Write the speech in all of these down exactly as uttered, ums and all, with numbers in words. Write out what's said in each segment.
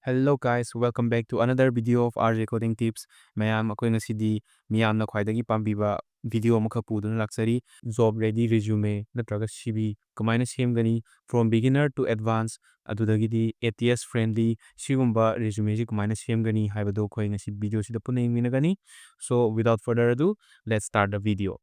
Hello guys, welcome back to another video of R J Coding Tips. ꯃꯌꯥꯝ, ꯑꯩꯈꯣꯏ ꯉꯁꯤꯗꯤ ꯃꯤꯌꯥꯝꯅ ꯈ꯭ꯋꯥꯏꯗꯒꯤ ꯄꯥꯝꯕꯤꯕ video ꯑꯃꯈꯛ ꯄꯨꯗꯨꯅ ꯂꯥꯛꯆꯔꯤ꯫ Job ready resume ꯅꯠꯇ꯭ꯔꯒ C V ꯀꯃꯥꯏꯅ ꯁꯦꯝꯒꯅꯤ, from beginner to advance, ꯑꯗꯨꯗꯒꯤꯗꯤ A T S friendly, ꯁꯤꯒꯨꯝꯕ resume ꯁꯤ ꯀꯃꯥꯏꯅ ꯁꯦꯝꯒꯅꯤ ꯍꯥꯏꯕꯗꯣ ꯑꯩꯈꯣꯏ ꯉꯁꯤ video ꯁꯤꯗ ꯄꯨꯟꯅ ꯌꯦꯡꯃꯤꯟꯅꯒꯅꯤ꯫ So without further ado, let's start the video.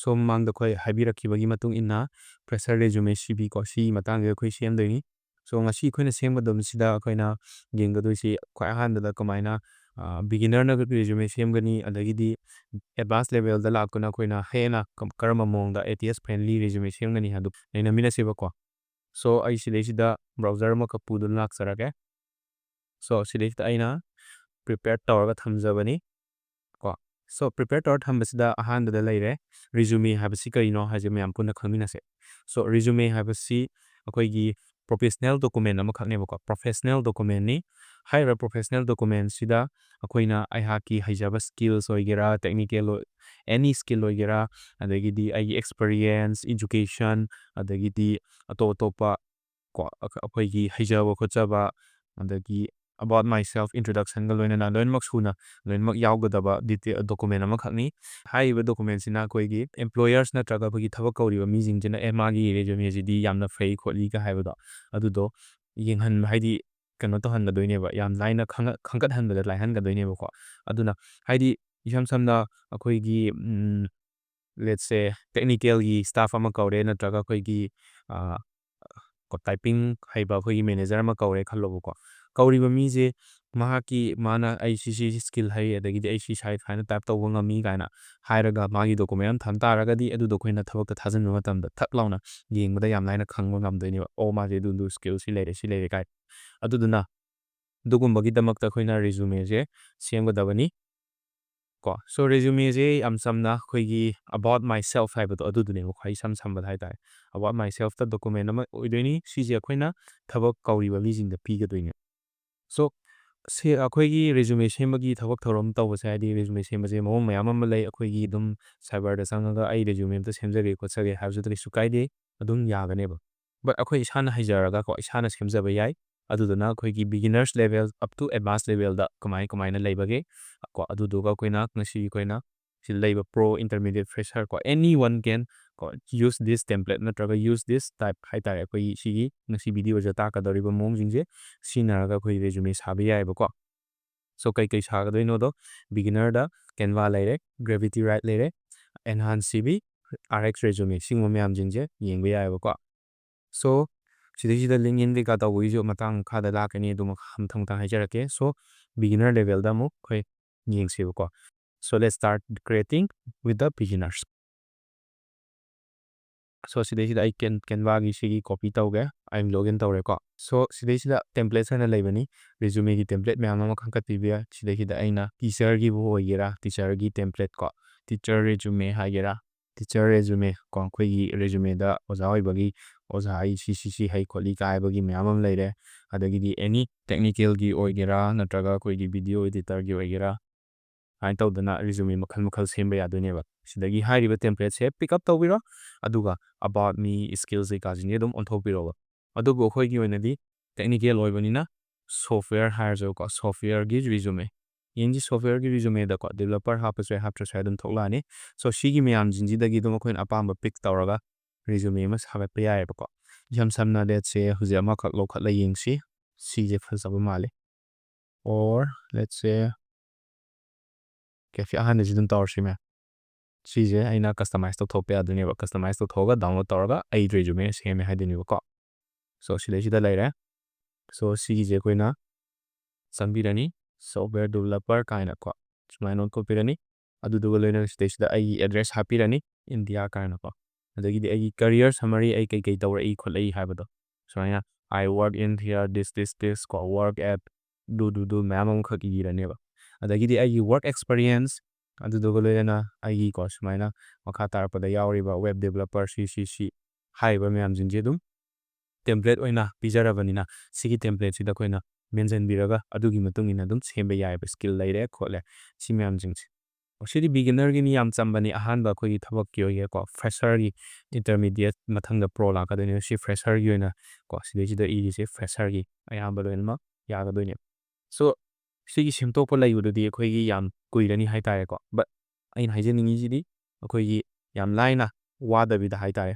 So ꯃꯃꯥꯡꯗ ꯑꯩꯈꯣꯏ ꯍꯥꯏꯕꯤꯔꯛꯈꯤꯕꯒꯤ ꯃꯇꯨꯡ ꯏꯟꯅ fresher resume C V ꯀꯣ, ꯁꯤꯒꯤ ꯃꯇꯥꯡꯁꯤꯗ ꯑꯩꯈꯣꯏ ꯁꯦꯝꯗꯣꯏꯅꯤ꯫ So ꯉꯁꯤ ꯑꯩꯈꯣꯏꯅ ꯁꯦꯝꯒꯗꯕꯁꯤꯗ ꯑꯩꯈꯣꯏꯅ ꯌꯦꯡꯒꯗꯣꯏꯁꯤ ꯈ꯭ꯋꯥꯏ ꯑꯍꯥꯟꯕꯗ ꯀꯃꯥꯏꯅ, ꯑ, beginner ꯅ resume ꯁꯦꯝꯒꯅꯤ, ꯑꯗꯒꯤꯗꯤ advance level ꯗ ꯂꯥꯛꯇꯨꯅ ꯑꯩꯈꯣꯏꯅ ꯍꯦꯟꯅ ꯀꯝ-, ꯀꯔꯝꯕ ꯃꯑꯣꯡꯗ A T S friendly resume ꯁꯦꯝꯒꯅꯤ ꯍꯥꯏꯕꯗꯨ ꯅꯩꯅꯃꯤꯟꯅꯁꯦꯕꯀꯣ꯫ So ꯑꯩ ꯁꯤꯗꯩꯁꯤꯗ browser ꯑꯃꯈꯛ ꯄꯨꯗꯨꯅ ꯂꯥꯛꯆꯔꯒꯦ꯫ So ꯁꯤꯗꯩꯁꯤꯗ ꯑꯩꯅ prepare ꯇꯧꯔꯒ ꯊꯝꯖꯕꯅꯤ ꯀꯣ꯫ So prepare ꯇꯧꯔ ꯊꯝꯕꯁꯤꯗ ꯑꯍꯥꯟꯕꯗ ꯂꯩꯔꯦ, resume ꯍꯥꯏꯕꯁꯤ ꯀꯔꯤꯅꯣ ꯍꯥꯏꯁꯦ ꯃꯌꯥꯝ ꯄꯨꯟꯅ ꯈꯪꯃꯤꯟꯅꯁꯦ꯫ So resume ꯍꯥꯏꯕꯁꯤ ꯑꯩꯈꯣꯏꯒꯤ professional document ꯑꯃꯈꯛꯅꯦꯕꯀꯣ, professional document ꯅꯤ꯫ ꯍꯥꯏꯔꯤꯕ professional document ꯁꯤꯗ ꯑꯩꯈꯣꯏꯅ ꯑꯩꯍꯥꯛꯀꯤ ꯍꯩꯖꯕ skills ꯑꯣꯏꯒꯦꯔꯥ, technical ꯑꯣꯏ-, any skill ꯑꯣꯏꯒꯦꯔꯥ, ꯑꯗꯒꯤꯗꯤ ꯑꯩꯒꯤ experience, education, ꯑꯗꯒꯤꯗꯤ ꯑꯇꯣꯞ ꯑꯇꯣꯞꯄ ꯀꯣ, ꯑꯩꯈꯣꯏꯒꯤ ꯍꯩꯖꯕ ꯈꯣꯠꯆꯕ, ꯑꯗꯒꯤ about myself introduction ꯒ ꯂꯣꯏꯅꯅ ꯂꯣꯏꯅꯃꯛ ꯁꯨꯅ ꯂꯣꯏꯅꯃꯛ ꯌꯥꯎꯒꯗꯕ detail document ꯑꯃꯈꯛꯅꯤ꯫ ꯍꯥꯏꯔꯤꯕ document ꯁꯤꯅ ꯑꯩꯈꯣꯏꯒꯤ employers ꯅꯠꯇ꯭ꯔꯒ ꯑꯩꯈꯣꯏꯒꯤ ꯊꯕꯛ ꯀꯧꯔꯤꯕ ꯃꯤꯁꯤꯡꯁꯤꯅ "ꯑꯦ, ꯃꯥꯒꯤ resume ꯁꯤꯗꯤ ꯌꯥꯝꯅ ꯐꯩ ꯈꯣꯠꯂꯤꯒ" ꯍꯥꯏꯕꯗꯣ, ꯑꯗꯨꯗꯣ ꯌꯦꯡꯍꯟ-, ꯍꯥꯏꯗꯤ ꯀꯩꯅꯣ ꯇꯧꯍꯟꯒꯗꯣꯏꯅꯦꯕ, ꯌꯥꯝ ꯂꯥꯏꯅ ꯈꯪꯉ-, ꯈꯪꯒꯠꯍꯟꯕꯗ ꯂꯥꯏꯍꯟꯒꯗꯣꯏꯅꯦꯕꯀꯣ꯫ ꯑꯗꯨꯅ ꯍꯥꯏꯗꯤ ꯏꯁꯝ ꯁꯝꯅ ꯑꯩꯈꯣꯏꯒꯤ, ꯎꯝ, let's say technical ꯒꯤ staff ꯑꯃ ꯀꯧꯔꯦ, ꯅꯠꯇ꯭ꯔꯒ ꯑꯩꯈꯣꯏꯒꯤ, ꯑ, ꯀꯣ, typing ꯍꯩꯕ ꯑꯩꯈꯣꯏꯒꯤ manager ꯑꯃ ꯀꯧꯔꯦ ꯈꯜꯂꯣꯕꯀꯣ꯫ ꯀꯧꯔꯤꯕ ꯃꯤꯁꯦ ꯃꯍꯥꯛꯀꯤ, ꯃꯥꯅ "ꯑꯩ ꯁꯤ, ꯁꯤ skill ꯍꯩ, ꯑꯗꯒꯤꯗꯤ ꯑꯩ ꯁꯤ ꯁꯥꯏ ꯁꯨꯃꯥꯏꯅ type ꯇꯧꯕ ꯉꯝꯃꯤ" ꯀꯥꯏꯅ ꯍꯥꯏꯔꯒ ꯃꯥꯒꯤ document ꯑꯃ ꯊꯝ ꯇꯥꯔꯒꯗꯤ, ꯑꯗꯨꯗꯣ ꯑꯩꯈꯣꯏꯅ ꯊꯕꯛꯇ ꯊꯥꯖꯤꯟꯕ ꯃꯇꯝꯗ ꯊꯛ ꯂꯥꯎꯅ ꯌꯦꯡꯕꯗ ꯌꯥꯝ ꯂꯥꯏꯅ ꯈꯪꯕ ꯉꯝꯗꯣꯏꯅꯦꯕ꯫ "ꯑꯣ, ꯃꯥꯁꯦ ꯑꯗꯨ, ꯑꯗꯨ skill ꯁꯤ ꯂꯩꯔꯦ, ꯁꯤ ꯂꯩꯔꯦ" ꯀꯥꯏ꯫ ꯑꯗꯨꯗꯨꯅ ꯑꯗꯨꯒꯨꯝꯕꯒꯤꯗꯃꯛꯇ ꯑꯩꯈꯣꯏꯅ resume ꯁꯦ ꯁꯦꯝꯒꯗꯕꯅꯤ ꯀꯣ꯫ So resume ꯁꯦ ꯌꯥꯝ ꯆꯝꯅ ꯑꯩꯈꯣꯏꯒꯤ about myself ꯍꯥꯏꯕꯗꯣ ꯑꯗꯨꯗꯨꯅꯦꯕꯀꯣ, ꯏꯁꯝ ꯁꯝꯕꯗ ꯍꯥꯏꯇꯥꯔꯦ꯫ About myself ꯇ document ꯑꯃ ꯑꯣꯏꯗꯣꯏꯅꯤ꯫ ꯁꯤꯁꯦ ꯑꯩꯈꯣꯏꯅ ꯊꯕꯛ ꯀꯧꯔꯤꯕ ꯃꯤꯁꯤꯡꯗ ꯄꯤꯒꯗꯣꯏꯅꯦ꯫ So ꯁꯤ ꯑꯩꯈꯣꯏꯒꯤ resume ꯁꯦꯝꯕꯒꯤ ꯊꯕꯛ ꯊꯧꯔꯝ ꯇꯧꯕꯁꯦ, ꯍꯥꯏꯗꯤ resume ꯁꯦꯝꯕꯁꯦ ꯃꯑꯣꯡ ꯃꯌꯥꯝ ꯑꯃ ꯂꯩ꯫ ꯑꯩꯈꯣꯏꯒꯤ ꯑꯗꯨꯝ cyber ꯗ ꯆꯪꯉꯒ "ꯑꯩ resume ꯑꯝꯇ ꯁꯦꯝꯖꯒꯦ ꯈꯣꯠꯆꯒꯦ" ꯍꯥꯏꯕꯁꯨ ꯀꯩꯁꯨ ꯀꯥꯏꯗꯦ, ꯑꯗꯨꯝ ꯌꯥꯒꯅꯦꯕ꯫ But ꯑꯩꯈꯣꯏ ꯏꯁꯥꯅ ꯍꯩꯖꯔꯒ ꯀꯣ, ꯏꯁꯥꯅ ꯁꯦꯝꯖꯕ ꯌꯥꯏ꯫ ꯑꯗꯨꯗꯨꯅ ꯑꯩꯈꯣꯏꯒꯤ beginners level up to advanced level ꯗ ꯀꯃꯥꯏ ꯀꯃꯥꯏꯅ ꯂꯩꯕꯒꯦ ꯀꯣ, ꯑꯗꯨꯗꯨꯒ ꯑꯩꯈꯣꯏꯅ ꯉꯁꯤ ꯑꯩꯈꯣꯏꯅ ꯁꯤ ꯂꯩꯕ pro, intermediate, fresher ꯀꯣ, anyone can ꯀꯣ, use this template ꯅꯠꯇ꯭ꯔꯒ use this type ꯍꯥꯏꯇꯥꯔꯦ꯫ ꯑꯩꯈꯣꯏꯒꯤ ꯁꯤꯒꯤ ꯉꯁꯤ video ꯁꯤꯗ ꯇꯥꯛꯀꯗꯧꯔꯤꯕ ꯃꯑꯣꯡꯁꯤꯡꯁꯦ ꯁꯤꯖꯤꯟꯅꯔꯒ ꯑꯩꯈꯣꯏ resume ꯁꯥꯕ ꯌꯥꯏꯑꯕꯀꯣ꯫ So ꯀꯩ ꯀꯩ ꯁꯥꯒꯗꯣꯏꯅꯣꯗꯣ, beginner ꯗ Canva ꯂꯩꯔꯦ, Gravity Write ꯂꯩꯔꯦ, Enhance C V, R X Resume, ꯁꯤꯒꯨꯝꯕ ꯃꯌꯥꯝꯁꯤꯡꯁꯦ ꯌꯦꯡꯕ ꯌꯥꯏꯑꯕꯀꯣ꯫ So ꯁꯤꯗꯩꯁꯤꯗ LinkedIn ꯀꯩꯀꯥ ꯇꯧꯕꯒꯤꯁꯨ ꯃꯇꯥꯡ ꯃꯈꯥꯗ ꯂꯥꯛꯀꯅꯤ, ꯑꯗꯨ ꯃꯈꯥ ꯃꯊꯪ ꯃꯊꯪ ꯍꯥꯏꯖꯔꯛꯀꯦ꯫ So beginner level ꯗ ꯑꯃꯨꯛ ꯑꯩꯈꯣꯏ ꯌꯦꯡꯁꯦꯕꯀꯣ꯫ So let's start creating with the beginners. So ꯁꯤꯗꯩꯁꯤꯗ ꯑꯩ Can-, Canva ꯒꯤ ꯁꯤꯒꯤ copy ꯇꯧꯒꯦ꯫ ꯑꯩ login ꯇꯧꯔꯦꯀꯣ꯫ So ꯁꯤꯗꯩꯁꯤꯗ templates ꯍꯥꯏꯅ ꯂꯩꯕꯅꯤ꯫ Resume ꯒꯤ template ꯃꯌꯥꯝ ꯑꯃ ꯈꯟꯒꯠꯄꯤꯕ ꯌꯥꯏ꯫ ꯁꯤꯗꯩꯁꯤꯗ ꯑꯩꯅ teacher ꯒꯤꯕꯨ ꯑꯣꯏꯒꯦꯔꯥ, teacher ꯒꯤ template ꯀꯣ, teacher resume ꯍꯥꯏꯒꯦꯔꯥ, teacher resume ꯀꯣ, ꯑꯩꯈꯣꯏꯒꯤ resume ꯗ ꯑꯣꯖꯥ ꯑꯣꯏꯕꯒꯤ, "ꯑꯣꯖꯥ, ꯑꯩ ꯁꯤ, ꯁꯤ, ꯁꯤ ꯍꯩ ꯈꯣꯠꯂꯤ" ꯀꯥꯏꯕꯒꯤ ꯃꯌꯥꯝ ꯑꯃ ꯂꯩꯔꯦ꯫ ꯑꯗꯒꯤꯗꯤ any technical ꯒꯤ ꯑꯣꯏꯒꯦꯔꯥ, ꯅꯠꯇ꯭ꯔꯒ ꯑꯩꯈꯣꯏꯒꯤ video editor ꯒꯤ ꯑꯣꯏꯒꯦꯔꯥ, ꯁꯨꯃꯥꯏꯅ ꯇꯧꯗꯅ resume ꯃꯈꯜ ꯃꯈꯜ ꯁꯦꯝꯕ ꯌꯥꯗꯣꯏꯅꯦꯕ꯫ ꯁꯤꯗꯒꯤ ꯍꯥꯏꯔꯤꯕ template ꯁꯦ pick up ꯇꯧꯕꯤꯔꯣ, ꯑꯗꯨꯒ about me, skills ꯀꯩꯀꯥꯁꯤꯡꯁꯦ ꯑꯗꯨꯝ ꯑꯣꯟꯊꯣꯛꯄꯤꯔꯣꯕ꯫ ꯑꯗꯨꯕꯨ ꯑꯩꯈꯣꯏꯒꯤ ꯑꯣꯏꯅꯗꯤ technical ꯑꯣꯏꯕꯅꯤꯅ software ꯍꯥꯏꯔꯁꯦꯕꯀꯣ, software ꯒꯤ resume꯫ ꯌꯦꯡꯁꯤ, software ꯒꯤ resume ꯗꯀꯣ developer ꯍꯥꯞꯄꯁꯨ ꯌꯥꯏ, ꯍꯥꯞꯇ꯭ꯔꯁꯨ ꯌꯥꯏ, ꯑꯗꯨꯝ ꯊꯣꯛꯂꯛꯑꯅꯤ꯫ So ꯁꯤꯒꯤ ꯃꯌꯥꯝꯁꯤꯡꯁꯤꯗꯒꯤ ꯑꯗꯨꯝ ꯑꯩꯈꯣꯏꯅ ꯑꯄꯥꯝꯕ pick ꯇꯧꯔꯒ resume ꯑꯃ ꯁꯥꯒꯠꯄ ꯌꯥꯏꯑꯕꯀꯣ꯫ ꯏꯁꯝ ꯁꯝꯅ let's say ꯍꯧꯖꯤꯛ ꯑꯃꯈꯛ ꯂꯧꯈꯠꯂ ꯌꯦꯡꯁꯤ, ꯁꯤꯁꯦ ꯐꯖꯕ ꯃꯥꯜꯂꯤ꯫ Or let's say, okay, ꯁꯤ ꯑꯍꯥꯟꯕꯁꯤ ꯑꯗꯨꯝ ꯇꯧꯔꯁꯤ ꯃꯦꯝ꯫ ꯁꯤꯁꯦ ꯑꯩꯅ customize ꯇꯧꯊꯣꯛꯄ ꯌꯥꯗꯣꯏꯅꯦꯕ꯫ Customize ꯇꯧꯊꯣꯛꯑꯒ download ꯇꯧꯔꯒ ꯑꯩ resume ꯁꯦꯝꯃꯦ ꯍꯥꯏꯗꯣꯏꯅꯦꯕꯀꯣ꯫ So ꯁꯤꯗꯩꯁꯤꯗ ꯂꯩꯔꯦ꯫ So ꯁꯤꯒꯤꯁꯦ ꯑꯩꯈꯣꯏꯅ ꯆꯪꯕꯤꯔꯅꯤ, software developer ꯀꯥꯏꯅꯀꯣ, ꯁꯨꯃꯥꯏꯅ ꯑꯣꯟꯊꯣꯛꯄꯤꯔꯅꯤ꯫ ꯑꯗꯨꯗꯨꯒ ꯂꯣꯏꯅꯅ ꯁꯤꯗꯩꯁꯤꯗ ꯑꯩꯒꯤ address ꯍꯥꯞꯄꯤꯔꯅꯤ, India ꯀꯥꯏꯅꯀꯣ꯫ ꯑꯗꯒꯤꯗꯤ ꯑꯩꯒꯤ career summary, ꯑꯩ ꯀꯩꯀꯩ ꯇꯧꯔꯛꯏ ꯈꯣꯠꯂꯛꯏ ꯍꯥꯏꯕꯗꯣ, ꯁꯨꯃꯥꯏꯅ "I work in here, this, this, this" ꯀꯣ, "work at" do, do, do ꯃꯌꯥꯝ ꯑꯃꯈꯛ ꯏꯔꯅꯦꯕ꯫ ꯑꯗꯒꯤꯗꯤ ꯑꯩꯒꯤ work experience, ꯑꯗꯨꯗꯨꯒ ꯂꯣꯏꯅꯅ ꯑꯩꯒꯤ ꯀꯣ, ꯁꯨꯃꯥꯏꯅ ꯃꯈꯥ ꯇꯥꯔꯛꯄꯗ ꯌꯥꯎꯔꯤꯕ web developer ꯁꯤ, ꯁꯤ, ꯁꯤ ꯍꯥꯏꯔꯤꯕ ꯃꯌꯥꯝꯁꯤꯡꯁꯦ ꯑꯗꯨꯝ template ꯑꯣꯏꯅ ꯄꯤꯖꯔꯕꯅꯤꯅ, ꯁꯤꯒꯤ template ꯁꯤꯗ ꯑꯩꯈꯣꯏꯅ ꯃꯦꯟꯁꯤꯟꯕꯤꯔꯒ ꯑꯗꯨꯒꯤ ꯃꯇꯨꯡ ꯏꯟꯅ ꯑꯗꯨꯝ ꯁꯦꯝꯕ ꯌꯥꯏꯑꯕ, ꯁ꯭ꯀꯤꯜ ꯂꯩꯔꯦ ꯈꯣꯠꯂꯦ ꯁꯤ ꯃꯌꯥꯝꯁꯤꯡꯁꯦ꯫ ꯁꯤꯗꯤ ꯕꯤꯒꯤꯅꯔꯒꯤꯅꯤ, ꯌꯥꯝ ꯆꯝꯕꯅꯤ, ꯑꯍꯥꯟꯕ ꯑꯩꯈꯣꯏꯒꯤ ꯊꯕꯛꯀꯤ ꯑꯣꯏꯒꯦꯀꯣ, ꯐ꯭ꯔꯦꯁꯔꯒꯤ, ꯏꯟꯇꯔꯃꯤꯗꯤꯌꯦꯠ, ꯃꯊꯪꯗ ꯄ꯭ꯔꯣ ꯂꯥꯛꯀꯗꯣꯏꯅꯦ꯫ ꯁꯤ ꯐ꯭ꯔꯦꯁꯔꯒꯤ ꯑꯣꯏꯅ ꯀꯣ, ꯁꯤꯗꯩꯁꯤꯗ ꯏꯔꯤꯁꯦ ꯐ꯭ꯔꯦꯁꯔꯒꯤ ꯑꯌꯥꯝꯕ ꯂꯣꯏꯅꯃꯛ ꯌꯥꯒꯗꯣꯏꯅꯦ꯫ ꯁꯣ ꯁꯤꯒꯤ ꯁꯦꯝꯗꯣꯛꯄ ꯂꯩꯕꯗꯨꯗꯤ ꯑꯩꯈꯣꯏꯒꯤ ꯌꯥꯝ ꯀꯨꯏꯔꯅꯤ ꯍꯥꯏꯇꯥꯔꯦꯀꯣ꯫ ꯕꯠ ꯑꯩꯅ ꯍꯥꯏꯖꯅꯤꯡꯉꯤꯁꯤꯗꯤ ꯑꯩꯈꯣꯏꯒꯤ ꯌꯥꯝ ꯂꯥꯏꯅ ꯋꯥꯗꯕꯤꯗ ꯍꯥꯏꯇꯥꯔꯦ,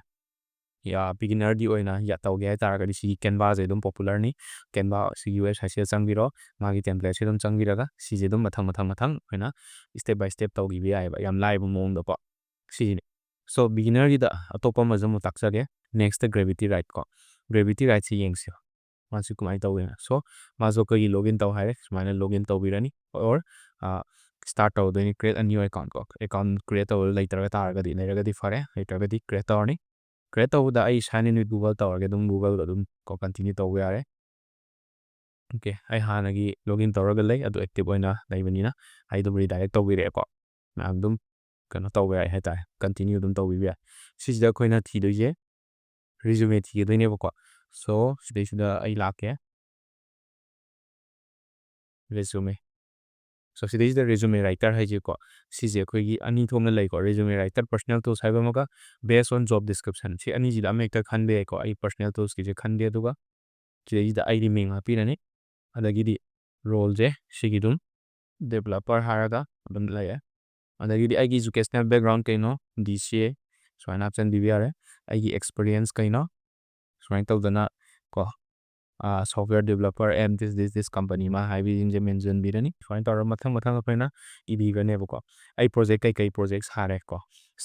ꯌꯥ, ꯕꯤꯒꯤꯅꯔꯒꯤ ꯑꯣꯏꯅ ꯌꯥ-, ꯇꯧꯒꯦ ꯍꯥꯏ ꯇꯥꯔꯒꯗꯤ ꯁꯤꯒꯤ ꯀꯦꯟꯚꯥꯁꯦ ꯑꯗꯨꯝ ꯄꯣꯄꯨꯂꯔꯅꯤ꯫ ꯀꯦꯟꯚꯥ ꯁꯤꯒꯤ ꯋꯦꯕꯁꯥꯏꯠꯁꯤꯗ ꯆꯪꯕꯤꯔꯣ, ꯃꯥꯒꯤ ꯇꯦꯝꯄ꯭ꯂꯦꯠꯁꯦ ꯑꯗꯨꯝ ꯆꯪꯕꯤꯔꯒ ꯁꯤꯁꯦ ꯑꯗꯨꯝ ꯃꯊꯪ ꯃꯊꯪ ꯃꯊꯪ ꯑꯩꯈꯣꯏꯅ ꯁ꯭ꯇꯦꯞ ꯕꯥꯏ ꯁ꯭ꯇꯦꯞ ꯇꯧꯈꯤꯕ ꯌꯥꯏꯑꯕ, ꯌꯥꯝ ꯂꯥꯏꯕ ꯃꯑꯣꯡꯗꯀꯣ꯫ ꯁꯤꯁꯤꯅꯤ꯫ ꯁꯣ ꯕꯤꯒꯤꯅꯔꯒꯤꯗ ꯑꯇꯣꯞꯄ ꯑꯃꯁꯨ ꯑꯃꯨꯛ ꯇꯥꯛꯆꯒꯦ꯫ ꯅꯦꯛꯁꯇ ꯒ꯭ꯔꯦꯚꯤꯇꯤ ꯔꯥꯏꯠ ꯀꯣ, ꯒ꯭ꯔꯦꯚꯤꯇꯤ ꯔꯥꯏꯠꯁꯤ ꯌꯦꯡꯁꯤ꯫ ꯃꯥꯁꯤ ꯀꯃꯥꯏꯅ ꯇꯧꯒꯦꯅ꯫ ꯁꯣ ꯃꯥꯁꯨ ꯑꯩꯈꯣꯏꯒꯤ ꯂꯣꯒꯏꯟ ꯇꯧ ꯍꯥꯏꯔꯦ, ꯁꯨꯃꯥꯏꯅ ꯂꯣꯒꯏꯟ ꯇꯧꯕꯤꯔꯅꯤ꯫ ꯑꯣꯔ ꯁ꯭ꯇꯥꯔꯠ ꯇꯧꯗꯣꯏꯅꯤ, ꯀ꯭ꯔꯤꯌꯦꯠ ꯑ ꯅ꯭ꯌꯨ ꯑꯦꯀꯥꯎꯟ ꯀꯣ꯫ ꯑꯦꯀꯥꯎꯟ ꯀ꯭ꯔꯤꯌꯦꯠ ꯇꯧꯕ ꯂꯩꯇ꯭ꯔꯒ ꯇꯥꯔꯒꯗꯤ, ꯂꯩꯔꯒꯗꯤ ꯐꯔꯦ, ꯂꯩꯇ꯭ꯔꯒꯗꯤ ꯀ꯭ꯔꯤꯌꯦꯠ ꯇꯧꯔꯅꯤ꯫ ꯀ꯭ꯔꯤꯌꯦꯠ ꯇꯧꯕꯗ ꯑꯩ ꯁꯥꯏꯟ ꯏꯟ ꯋꯤꯠ ꯒꯨꯒꯜ ꯇꯧꯔꯒꯦ, ꯑꯗꯨꯝ ꯒꯨꯒꯜꯗ ꯑꯗꯨꯝ ꯀꯣ ꯀꯟꯇꯤꯅ꯭ꯌꯨ ꯇꯧꯕ ꯌꯥꯔꯦ꯫ ꯑꯣꯀꯦ, ꯑꯩ ꯍꯥꯟꯅꯒꯤ ꯂꯣꯒꯏꯟ ꯇꯧꯔꯒ ꯂꯩ, ꯑꯗꯨ ꯑꯦꯛꯇꯤꯚ ꯑꯣꯏꯅ ꯂꯩꯕꯅꯤꯅ ꯑꯩ ꯑꯗꯨꯝ ꯔꯤꯗꯥꯏꯔꯦꯛ ꯇꯧꯕꯤꯔꯛꯑꯦꯀꯣ꯫ ꯃꯌꯥꯝ ꯑꯗꯨꯝ ꯀꯩꯅꯣ ꯇꯧꯕ ꯌꯥꯏ ꯍꯥꯏꯇꯥꯔꯦ, ꯀꯟꯇꯤꯅ꯭ꯌꯨ ꯑꯗꯨꯝ ꯇꯧꯕꯤꯕ ꯌꯥꯏ꯫ ꯁꯤꯁꯤꯗ ꯑꯩꯈꯣꯏꯅ ꯊꯤꯗꯣꯏꯁꯦ ꯔꯤꯖꯨꯃꯦ ꯊꯤꯒꯗꯣꯏꯅꯦꯕꯀꯣ꯫ ꯁꯣ ꯁꯤꯗꯩꯁꯤꯗ ꯑꯩ ꯂꯥꯛꯀꯦ, ꯔꯤꯖꯨꯃꯦ꯫ ꯁꯣ ꯁꯤꯗꯩꯁꯤꯗ ꯔꯤꯖꯨꯃꯦ ꯔꯥꯏꯇꯔ ꯍꯥꯏꯁꯦꯀꯣ, ꯁꯤꯁꯦ ꯑꯩꯈꯣꯏꯒꯤ ꯑꯅꯤ ꯊꯣꯛꯅ ꯂꯩꯀꯣ, ꯔꯤꯖꯨꯃꯦ ꯔꯥꯏꯇꯔ ꯄꯔꯁꯅꯦꯜ ꯇꯨꯜꯁ ꯍꯥꯏꯕ ꯑꯃꯒ based on job description꯫ ꯁꯤ ꯑꯅꯤꯁꯤꯗ ꯑꯃ ꯍꯦꯛꯇ ꯈꯟꯕ ꯌꯥꯏꯀꯣ꯫ ꯑꯩ ꯄꯔꯁꯅꯦꯜ ꯇꯨꯜꯁꯀꯤꯁꯦ ꯈꯟꯒꯦ, ꯑꯗꯨꯒ ꯁꯤꯗꯩꯁꯤꯗ ꯑꯩꯒꯤ ꯃꯤꯡ ꯍꯥꯞꯄꯤꯔꯅꯤ꯫ ꯑꯗꯒꯤꯗꯤ ꯔꯣꯜꯁꯦ ꯁꯤꯒꯤ ꯑꯗꯨꯝ ꯗꯦꯕꯂꯞꯄꯔ ꯍꯥꯏꯔꯒ ꯑꯗꯨꯝ ꯂꯩꯔꯦ꯫ ꯑꯗꯒꯤꯗꯤ ꯑꯩꯒꯤ ꯏꯖꯨꯀꯦꯁꯅꯦꯜ ꯕꯦꯛꯒ꯭ꯔꯥꯎꯟ ꯀꯩꯅꯣ, ꯗꯤ ꯁꯤ ꯑꯦ ꯁꯨꯃꯥꯏꯅ ꯍꯥꯞꯆꯤꯟꯕꯤꯕ ꯌꯥꯔꯦ꯫ ꯑꯩꯒꯤ ꯑꯦꯛꯁꯄꯤꯔꯤꯌꯦꯟꯁ ꯀꯩꯅꯣ, ꯁꯨꯃꯥꯏꯅ ꯇꯧꯗꯅ ꯀꯣ, software developer and this this this company ꯃꯥ ꯍꯥꯏꯕꯁꯤꯡꯁꯦ ꯃꯦꯟꯁꯤꯟꯕꯤꯔꯅꯤ꯫ ꯁꯨꯃꯥꯏꯅ ꯇꯧꯔꯒ ꯃꯊꯪ ꯃꯊꯪ ꯑꯩꯈꯣꯏꯅ ꯏꯕꯤꯒꯅꯦꯕꯀꯣ꯫ ꯑꯩ ꯄ꯭ꯔꯣꯖꯦꯛ ꯀꯩꯀꯩ ꯄ꯭ꯔꯣꯖꯦꯛ ꯁꯥꯔꯦ ꯀꯣ,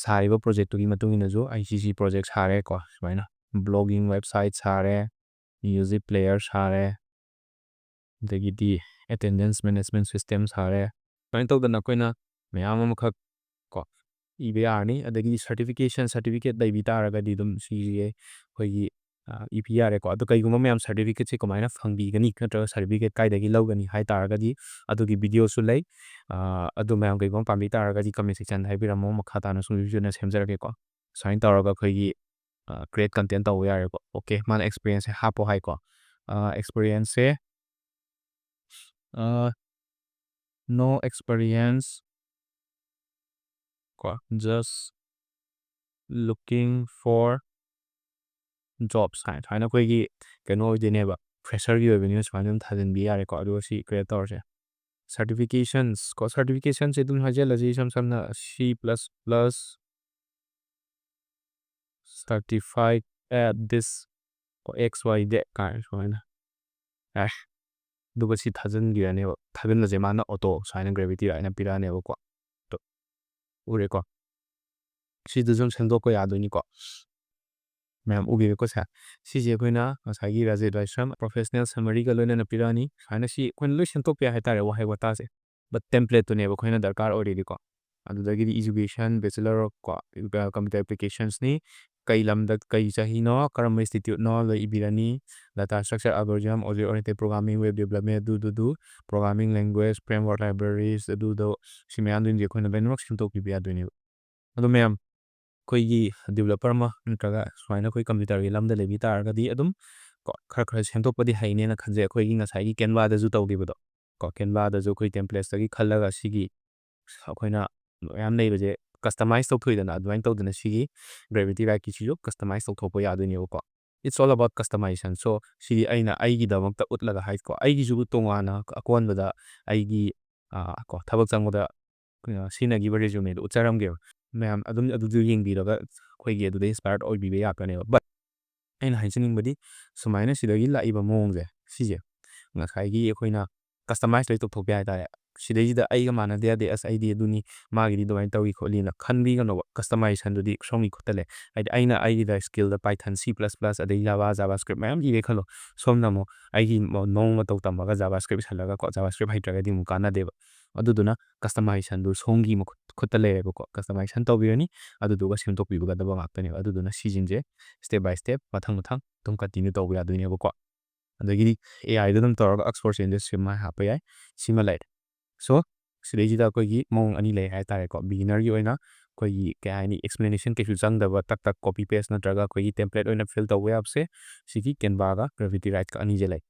ꯁꯥꯔꯤꯕ ꯄ꯭ꯔꯣꯖꯦꯛꯇꯨꯒꯤ ꯃꯇꯨꯡ ꯏꯟꯅꯁꯨ ꯑꯩ ꯁꯤ ꯁꯤ ꯄ꯭ꯔꯣꯖꯦꯛ ꯁꯥꯔꯦ ꯀꯣ, ꯁꯨꯃꯥꯏꯅ blogging website ꯁꯥꯔꯦ, music player ꯁꯥꯔꯦ, ꯑꯗꯒꯤꯗꯤ attendance management system ꯁꯥꯔꯦ꯫ ꯁꯨꯃꯥꯏꯅ ꯇꯧꯗꯅ ꯑꯩꯈꯣꯏꯅ ꯃꯌꯥꯝ ꯑꯃꯈꯛ ꯀꯣ ꯏꯕ ꯌꯥꯔꯅꯤ꯫ ꯑꯗꯒꯤꯗꯤ ꯁꯔꯇꯤꯐꯤꯀꯦꯁꯟ, ꯁꯔꯇꯤꯐꯤꯀꯦꯠ ꯂꯩꯕꯤ ꯇꯥꯔꯒꯗꯤ ꯑꯗꯨꯝ ꯁꯤꯁꯦ ꯑꯩꯈꯣꯏꯒꯤ, ꯑ, ꯏꯕꯤ ꯌꯥꯔꯦꯀꯣ꯫ ꯑꯗꯣ ꯀꯩꯒꯨꯝꯕ ꯃꯌꯥꯝ ꯁꯔꯇꯤꯐꯤꯀꯦꯠꯁꯦ ꯀꯃꯥꯏꯅ ꯐꯪꯕꯤꯒꯅꯤ ꯅꯠꯇ꯭ꯔꯒ ꯁꯔꯇꯤꯐꯤꯀꯦꯠ ꯀꯥꯏꯗꯒꯤ ꯂꯧꯒꯅꯤ ꯍꯥꯏ ꯇꯥꯔꯒꯗꯤ ꯑꯗꯨꯒꯤ ꯚꯤꯗꯤꯑꯣꯁꯨ ꯂꯩ꯫ ꯑ, ꯑꯗꯨ ꯃꯌꯥꯝ ꯀꯩꯒꯨꯝꯕ ꯄꯥꯝꯕꯤ ꯇꯥꯔꯒꯗꯤ ꯀꯃꯦꯟ ꯁꯦꯛꯁꯟꯗ ꯍꯥꯏꯕꯤꯔꯝꯃꯣ, ꯃꯈꯥ ꯇꯥꯅ ꯁꯨꯝ ꯁꯦꯝꯖꯔꯛꯀꯦꯀꯣ꯫ ꯁꯨꯃꯥꯏꯅ ꯇꯧꯔꯒ ꯑꯩꯈꯣꯏꯒꯤ, ꯑ, create content ꯇꯧꯕ ꯌꯥꯔꯦꯀꯣ꯫ ꯑꯣꯀꯦ, ꯃꯥꯅ ꯑꯦꯛꯁꯄꯤꯔꯤꯌꯦꯟꯁꯁꯦ ꯍꯥꯞꯄꯣ ꯍꯥꯏꯀꯣ꯫ ꯑ, ꯑꯦꯛꯁꯄꯤꯔꯤꯌꯦꯟꯁꯁꯦ ꯑ, "No experience" ꯀꯣ, "just looking for jobs" ꯍꯥꯏ, ꯁꯨꯃꯥꯏꯅ ꯑꯩꯈꯣꯏꯒꯤ ꯀꯩꯅꯣ ꯑꯣꯏꯗꯣꯏꯅꯦꯕ, fresherꯒꯤ ꯑꯣꯏꯕꯅꯤꯅ ꯁꯨꯃꯥꯏꯅ ꯑꯗꯨꯝ ꯊꯥꯖꯤꯟꯕꯤ ꯌꯥꯔꯦꯀꯣ꯫ ꯑꯗꯨꯒ ꯁꯤ create ꯇꯧꯔꯁꯦ꯫ Certifications ꯀꯣ, certificationꯁꯦ ꯑꯗꯨꯝ ꯍꯥꯏꯖꯤꯜꯂꯁꯤ, ꯏꯁꯝ ꯁꯝꯅ "C plus plus certified at this" ꯀꯣ, "X Y Z" ꯀꯥꯏꯅ ꯁꯨꯃꯥꯏꯅ꯫ ꯑꯦ, ꯑꯗꯨꯒ ꯁꯤ ꯊꯥꯖꯤꯟꯈꯤꯔꯅꯦꯕ꯫ ꯊꯥꯖꯤꯟꯕꯁꯦ ꯃꯥꯅ auto ꯁꯨꯃꯥꯏꯅ gravity ꯍꯥꯏꯅ ꯄꯤꯔꯛꯑꯅꯦꯕꯀꯣ꯫ ꯑꯗꯣ ꯎꯔꯦꯀꯣ? ꯁꯤꯗꯁꯨ ꯑꯗꯨꯝ ꯁꯦꯝꯗꯣꯛꯄ ꯌꯥꯗꯣꯏꯅꯤꯀꯣ꯫ ꯃꯌꯥꯝ ꯎꯕꯤꯔꯦꯀꯣ ꯁꯦ? ꯁꯤꯁꯦ ꯑꯩꯈꯣꯏꯅ ꯉꯁꯥꯏꯒꯤ ꯔꯥꯖꯦꯠ ꯋꯥꯏꯁ꯭ꯔꯝ professional summaryꯒ ꯂꯣꯏꯅꯅ ꯄꯤꯔꯛꯑꯅꯤ꯫ ꯁꯨꯃꯥꯏꯅ ꯁꯤ ꯑꯩꯈꯣꯏꯅ ꯂꯣꯏ ꯁꯦꯝꯗꯣꯛꯄ ꯌꯥꯏ ꯍꯥꯏꯇꯥꯔꯦ, ꯋꯥꯍꯩ ꯋꯥꯇꯥꯁꯦ꯫ But templateꯇꯨꯅꯦꯕ ꯑꯩꯈꯣꯏꯅ ꯗꯔꯀꯥꯔ ꯑꯣꯏꯔꯤꯗꯤꯀꯣ꯫ ꯑꯗꯨꯗꯒꯤꯗꯤ education, bachelor of ꯀꯣ, computer applicationsꯅꯤ, ꯀꯩ ꯂꯝꯗ, ꯀꯩ ꯆꯍꯤꯅꯣ, ꯀꯔꯝꯕ instituteꯅꯣ, ꯂꯣꯏ ꯏꯕꯤꯔꯅꯤ꯫ Data structure, algorithm, object oriented programming, web development, ꯑꯗꯨ, ꯑꯗꯨ, ꯑꯗꯨ, programming language, framework, libraries, ꯑꯗꯨꯗꯣ, ꯁꯤ ꯃꯌꯥꯝꯗꯨꯗꯤ ꯑꯩꯈꯣꯏꯅ ꯂꯣꯏꯅꯃꯛ ꯁꯦꯝꯗꯣꯛꯄꯤꯕ ꯌꯥꯗꯣꯏꯅꯦꯕ꯫ ꯑꯗꯣ ꯃꯌꯥꯝ, ꯑꯩꯈꯣꯏꯒꯤ developer ꯑꯃ ꯅꯠꯇ꯭ꯔꯒ ꯁꯨꯃꯥꯏꯅ ꯑꯩꯈꯣꯏ computerꯒꯤ ꯂꯝꯗ ꯂꯩꯕꯤ ꯇꯥꯔꯒꯗꯤ ꯑꯗꯨꯝ ꯀꯣ, ꯈꯔ ꯈꯔ ꯁꯦꯝꯗꯣꯛꯄꯗꯤ ꯍꯩꯅꯦꯅ ꯈꯟꯖꯩ꯫ ꯑꯩꯈꯣꯏꯒꯤ ꯉꯁꯥꯏꯒꯤ Canvaꯗꯁꯨ ꯇꯧꯈꯤꯕꯗꯣ ꯀꯣ, Canvaꯗꯁꯨ ꯑꯩꯈꯣꯏ templatesꯇꯒꯤ ꯈꯜꯂꯒ ꯁꯤꯒꯤ ꯑꯩꯈꯣꯏꯅ ꯃꯌꯥꯝ ꯂꯩꯕꯁꯦ customize ꯇꯧꯊꯣꯛꯏꯗꯅ, ꯑꯗꯨꯃꯥꯏꯅ ꯇꯧꯗꯅ ꯁꯤꯒꯤ gravity lightꯀꯤꯁꯤꯁꯨ customize ꯇꯧꯊꯣꯛꯄ ꯌꯥꯗꯣꯏꯅꯦꯕꯀꯣ꯫ It's all about customization. So, ꯁꯤꯗꯤ ꯑꯩꯅ ꯑꯩꯒꯤꯗꯃꯛꯇ ꯎꯠꯂꯒ ꯍꯥꯏꯀꯣ, ꯑꯩꯒꯤꯁꯨ ꯇꯣꯉꯥꯟꯅ ꯑꯀꯣꯟꯕꯗ ꯑꯩꯒꯤ, ꯑ, ꯀꯣ, ꯊꯕꯛ ꯆꯪꯕꯗ, ꯑ, ꯁꯤꯖꯤꯟꯅꯈꯤꯕ resumeꯗꯣ ꯎꯠꯆꯔꯝꯒꯦꯕ꯫ ꯃꯌꯥꯝ ꯑꯗꯨꯝ ꯑꯗꯨꯗꯣ ꯌꯦꯡꯕꯤꯔꯒ ꯑꯩꯈꯣꯏꯒꯤ ꯑꯗꯨꯗꯩ inspire ꯑꯣꯏꯕꯤꯕ ꯌꯥꯔꯛꯀꯅꯦꯕ꯫ But ꯑꯩꯅ ꯍꯥꯏꯖꯅꯤꯡꯕꯗꯤ ꯁꯨꯃꯥꯏꯅ ꯁꯤꯗꯒꯤ ꯂꯥꯛꯏꯕ ꯃꯑꯣꯡꯁꯦ, ꯁꯤꯁꯦ ꯉꯁꯥꯏꯒꯤ ꯑꯩꯈꯣꯏꯅ customize ꯂꯣꯏ ꯇꯧꯊꯣꯛꯄ ꯌꯥꯏ ꯍꯥꯏꯇꯥꯔꯦ꯫ ꯁꯤꯗꯩꯁꯤꯗ ꯑꯩꯒ ꯃꯥꯟꯅꯗꯦ ꯌꯥꯗꯦ, ꯑꯁ, ꯑꯩꯗꯤ ꯑꯗꯨꯅꯤ, ꯃꯥꯒꯤꯗꯤ ꯑꯗꯨꯃꯥꯏꯅ ꯇꯧꯏ ꯈꯣꯠꯂꯤꯅ ꯈꯟꯕꯤꯒꯅꯣꯕ꯫ Customizationꯗꯨꯗꯤ ꯁꯣꯝꯒꯤ ꯈꯨꯠꯇ ꯂꯩ꯫ ꯍꯥꯏꯗꯤ ꯑꯩꯅ ꯑꯩꯒꯤꯗ skillꯗ Python, C plus plus, ꯑꯗꯩ Java, JavaScript ꯃꯌꯥꯝ ꯏꯔꯦ ꯈꯜꯂꯣ꯫ ꯁꯣꯝꯅ ꯑꯃꯨꯛ ꯑꯩꯒꯤ ꯃꯑꯣꯡ ꯃꯇꯧ ꯇꯝꯃꯒ JavaScript ꯏꯁꯜꯂꯒ ꯀꯣ, JavaScript ꯍꯩꯇ꯭ꯔꯒꯗꯤ ꯑꯃꯨꯛ ꯀꯥꯟꯅꯗꯦꯕ꯫ ꯑꯗꯨꯗꯨꯅ customizationꯗꯨ ꯁꯣꯝꯒꯤ ꯃꯈꯨꯠ, ꯈꯨꯠꯇ ꯂꯩꯔꯦꯕꯀꯣ꯫ Customization ꯇꯧꯕꯤꯔꯅꯤ, ꯑꯗꯨꯗꯨꯒ ꯁꯦꯝꯗꯣꯛꯄꯤꯒꯗꯕ ꯉꯥꯛꯇꯅꯦꯕ꯫ ꯑꯗꯨꯗꯨꯅ ꯁꯤꯁꯤꯡꯁꯦ step by step, ꯃꯊꯪ ꯃꯊꯪ ꯑꯗꯨꯝ continue ꯇꯧꯕ ꯌꯥꯗꯣꯏꯅꯦꯕꯀꯣ꯫ ꯑꯗꯒꯤꯗꯤ AIꯗ ꯑꯗꯨꯝ ꯇꯧꯔꯒ Oxford Scientist ꯁꯤꯃ ꯍꯥꯞꯄ ꯌꯥꯏ꯫ ꯁꯤꯃ ꯂꯩꯔꯦ꯫ So, ꯁꯤꯗꯩꯁꯤꯗ ꯑꯩꯈꯣꯏꯒꯤ ꯃꯑꯣꯡ ꯑꯅꯤ ꯂꯩ ꯍꯥꯏꯇꯥꯔꯦꯀꯣ꯫ Beginnerꯒꯤ ꯑꯣꯏꯅ ꯑꯩꯈꯣꯏꯒꯤ ꯀꯩ ꯍꯥꯏꯅꯤ, explanation ꯀꯩꯁꯨ ꯆꯪꯗꯕ, ꯇꯛ ꯇꯛ copy paste ꯅꯠꯇ꯭ꯔꯒ ꯑꯩꯈꯣꯏꯒꯤ template ꯑꯣꯏꯅ fill ꯇꯧꯕ ꯌꯥꯕꯁꯦ ꯁꯤꯒꯤ Canva-ꯒ Gravity Write-ꯀ ꯑꯅꯤꯁꯦ ꯂꯩ꯫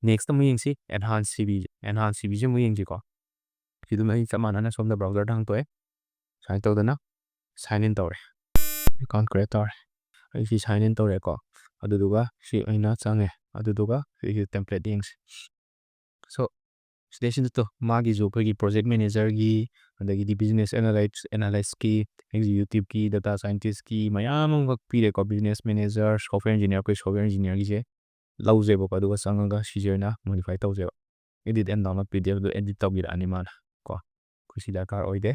Next ꯑꯃꯨꯛ ꯌꯦꯡꯁꯤ, Enhance C V꯫ Enhance C V-ꯁꯦ ꯑꯃꯨꯛ ꯌꯦꯡꯁꯤꯀꯣ꯫ ꯁꯤꯗꯨꯝ ꯑꯩ ꯆꯞ ꯃꯥꯟꯅꯅ ꯁꯣꯝꯗ browser-ꯗ ꯍꯥꯡꯇꯣꯛꯑꯦ꯫ ꯁꯨꯃꯥꯏꯅ ꯇꯧꯗꯅ sign in ꯇꯧꯔꯦ꯫ Account create ꯇꯧꯔꯦ꯫ ꯑꯩ ꯁꯤ sign in ꯇꯧꯔꯦꯀꯣ꯫ ꯑꯗꯨꯗꯨꯒ ꯁꯤ ꯑꯩꯅ ꯆꯪꯉꯦ꯫ ꯑꯗꯨꯗꯨꯒ ꯁꯤꯒꯤ template ꯌꯦꯡꯁꯤ꯫ So, ꯁꯤꯗꯩꯁꯤꯗ ꯇꯣ, ꯃꯥꯒꯤꯁꯨ ꯑꯩꯈꯣꯏꯒꯤ project manager-ꯒꯤ, ꯑꯗꯒꯤꯗꯤ business analyst, analyst-ꯀꯤ, executive-ꯀꯤ, data scientist-ꯀꯤ ꯃꯌꯥꯝ ꯑꯃꯈꯛ ꯄꯤꯔꯦꯀꯣ꯫ Business manager, software engineer, ꯑꯩꯈꯣꯏ software engineer-ꯒꯤꯁꯦ ꯂꯧꯖꯦꯕꯀꯣ, ꯑꯗꯨꯒ ꯆꯪꯉꯒ ꯁꯤꯁꯦ ꯑꯣꯏꯅ modify ꯇꯧꯖꯦꯕ꯫ Edit and download P D F-ꯗꯣ edit ꯇꯧꯕꯤꯔꯛꯑꯅꯤ ꯃꯥꯅ ꯀꯣ꯫ ꯑꯩꯈꯣꯏ ꯁꯤ ꯗꯔꯀꯥꯔ ꯑꯣꯏꯗꯦ꯫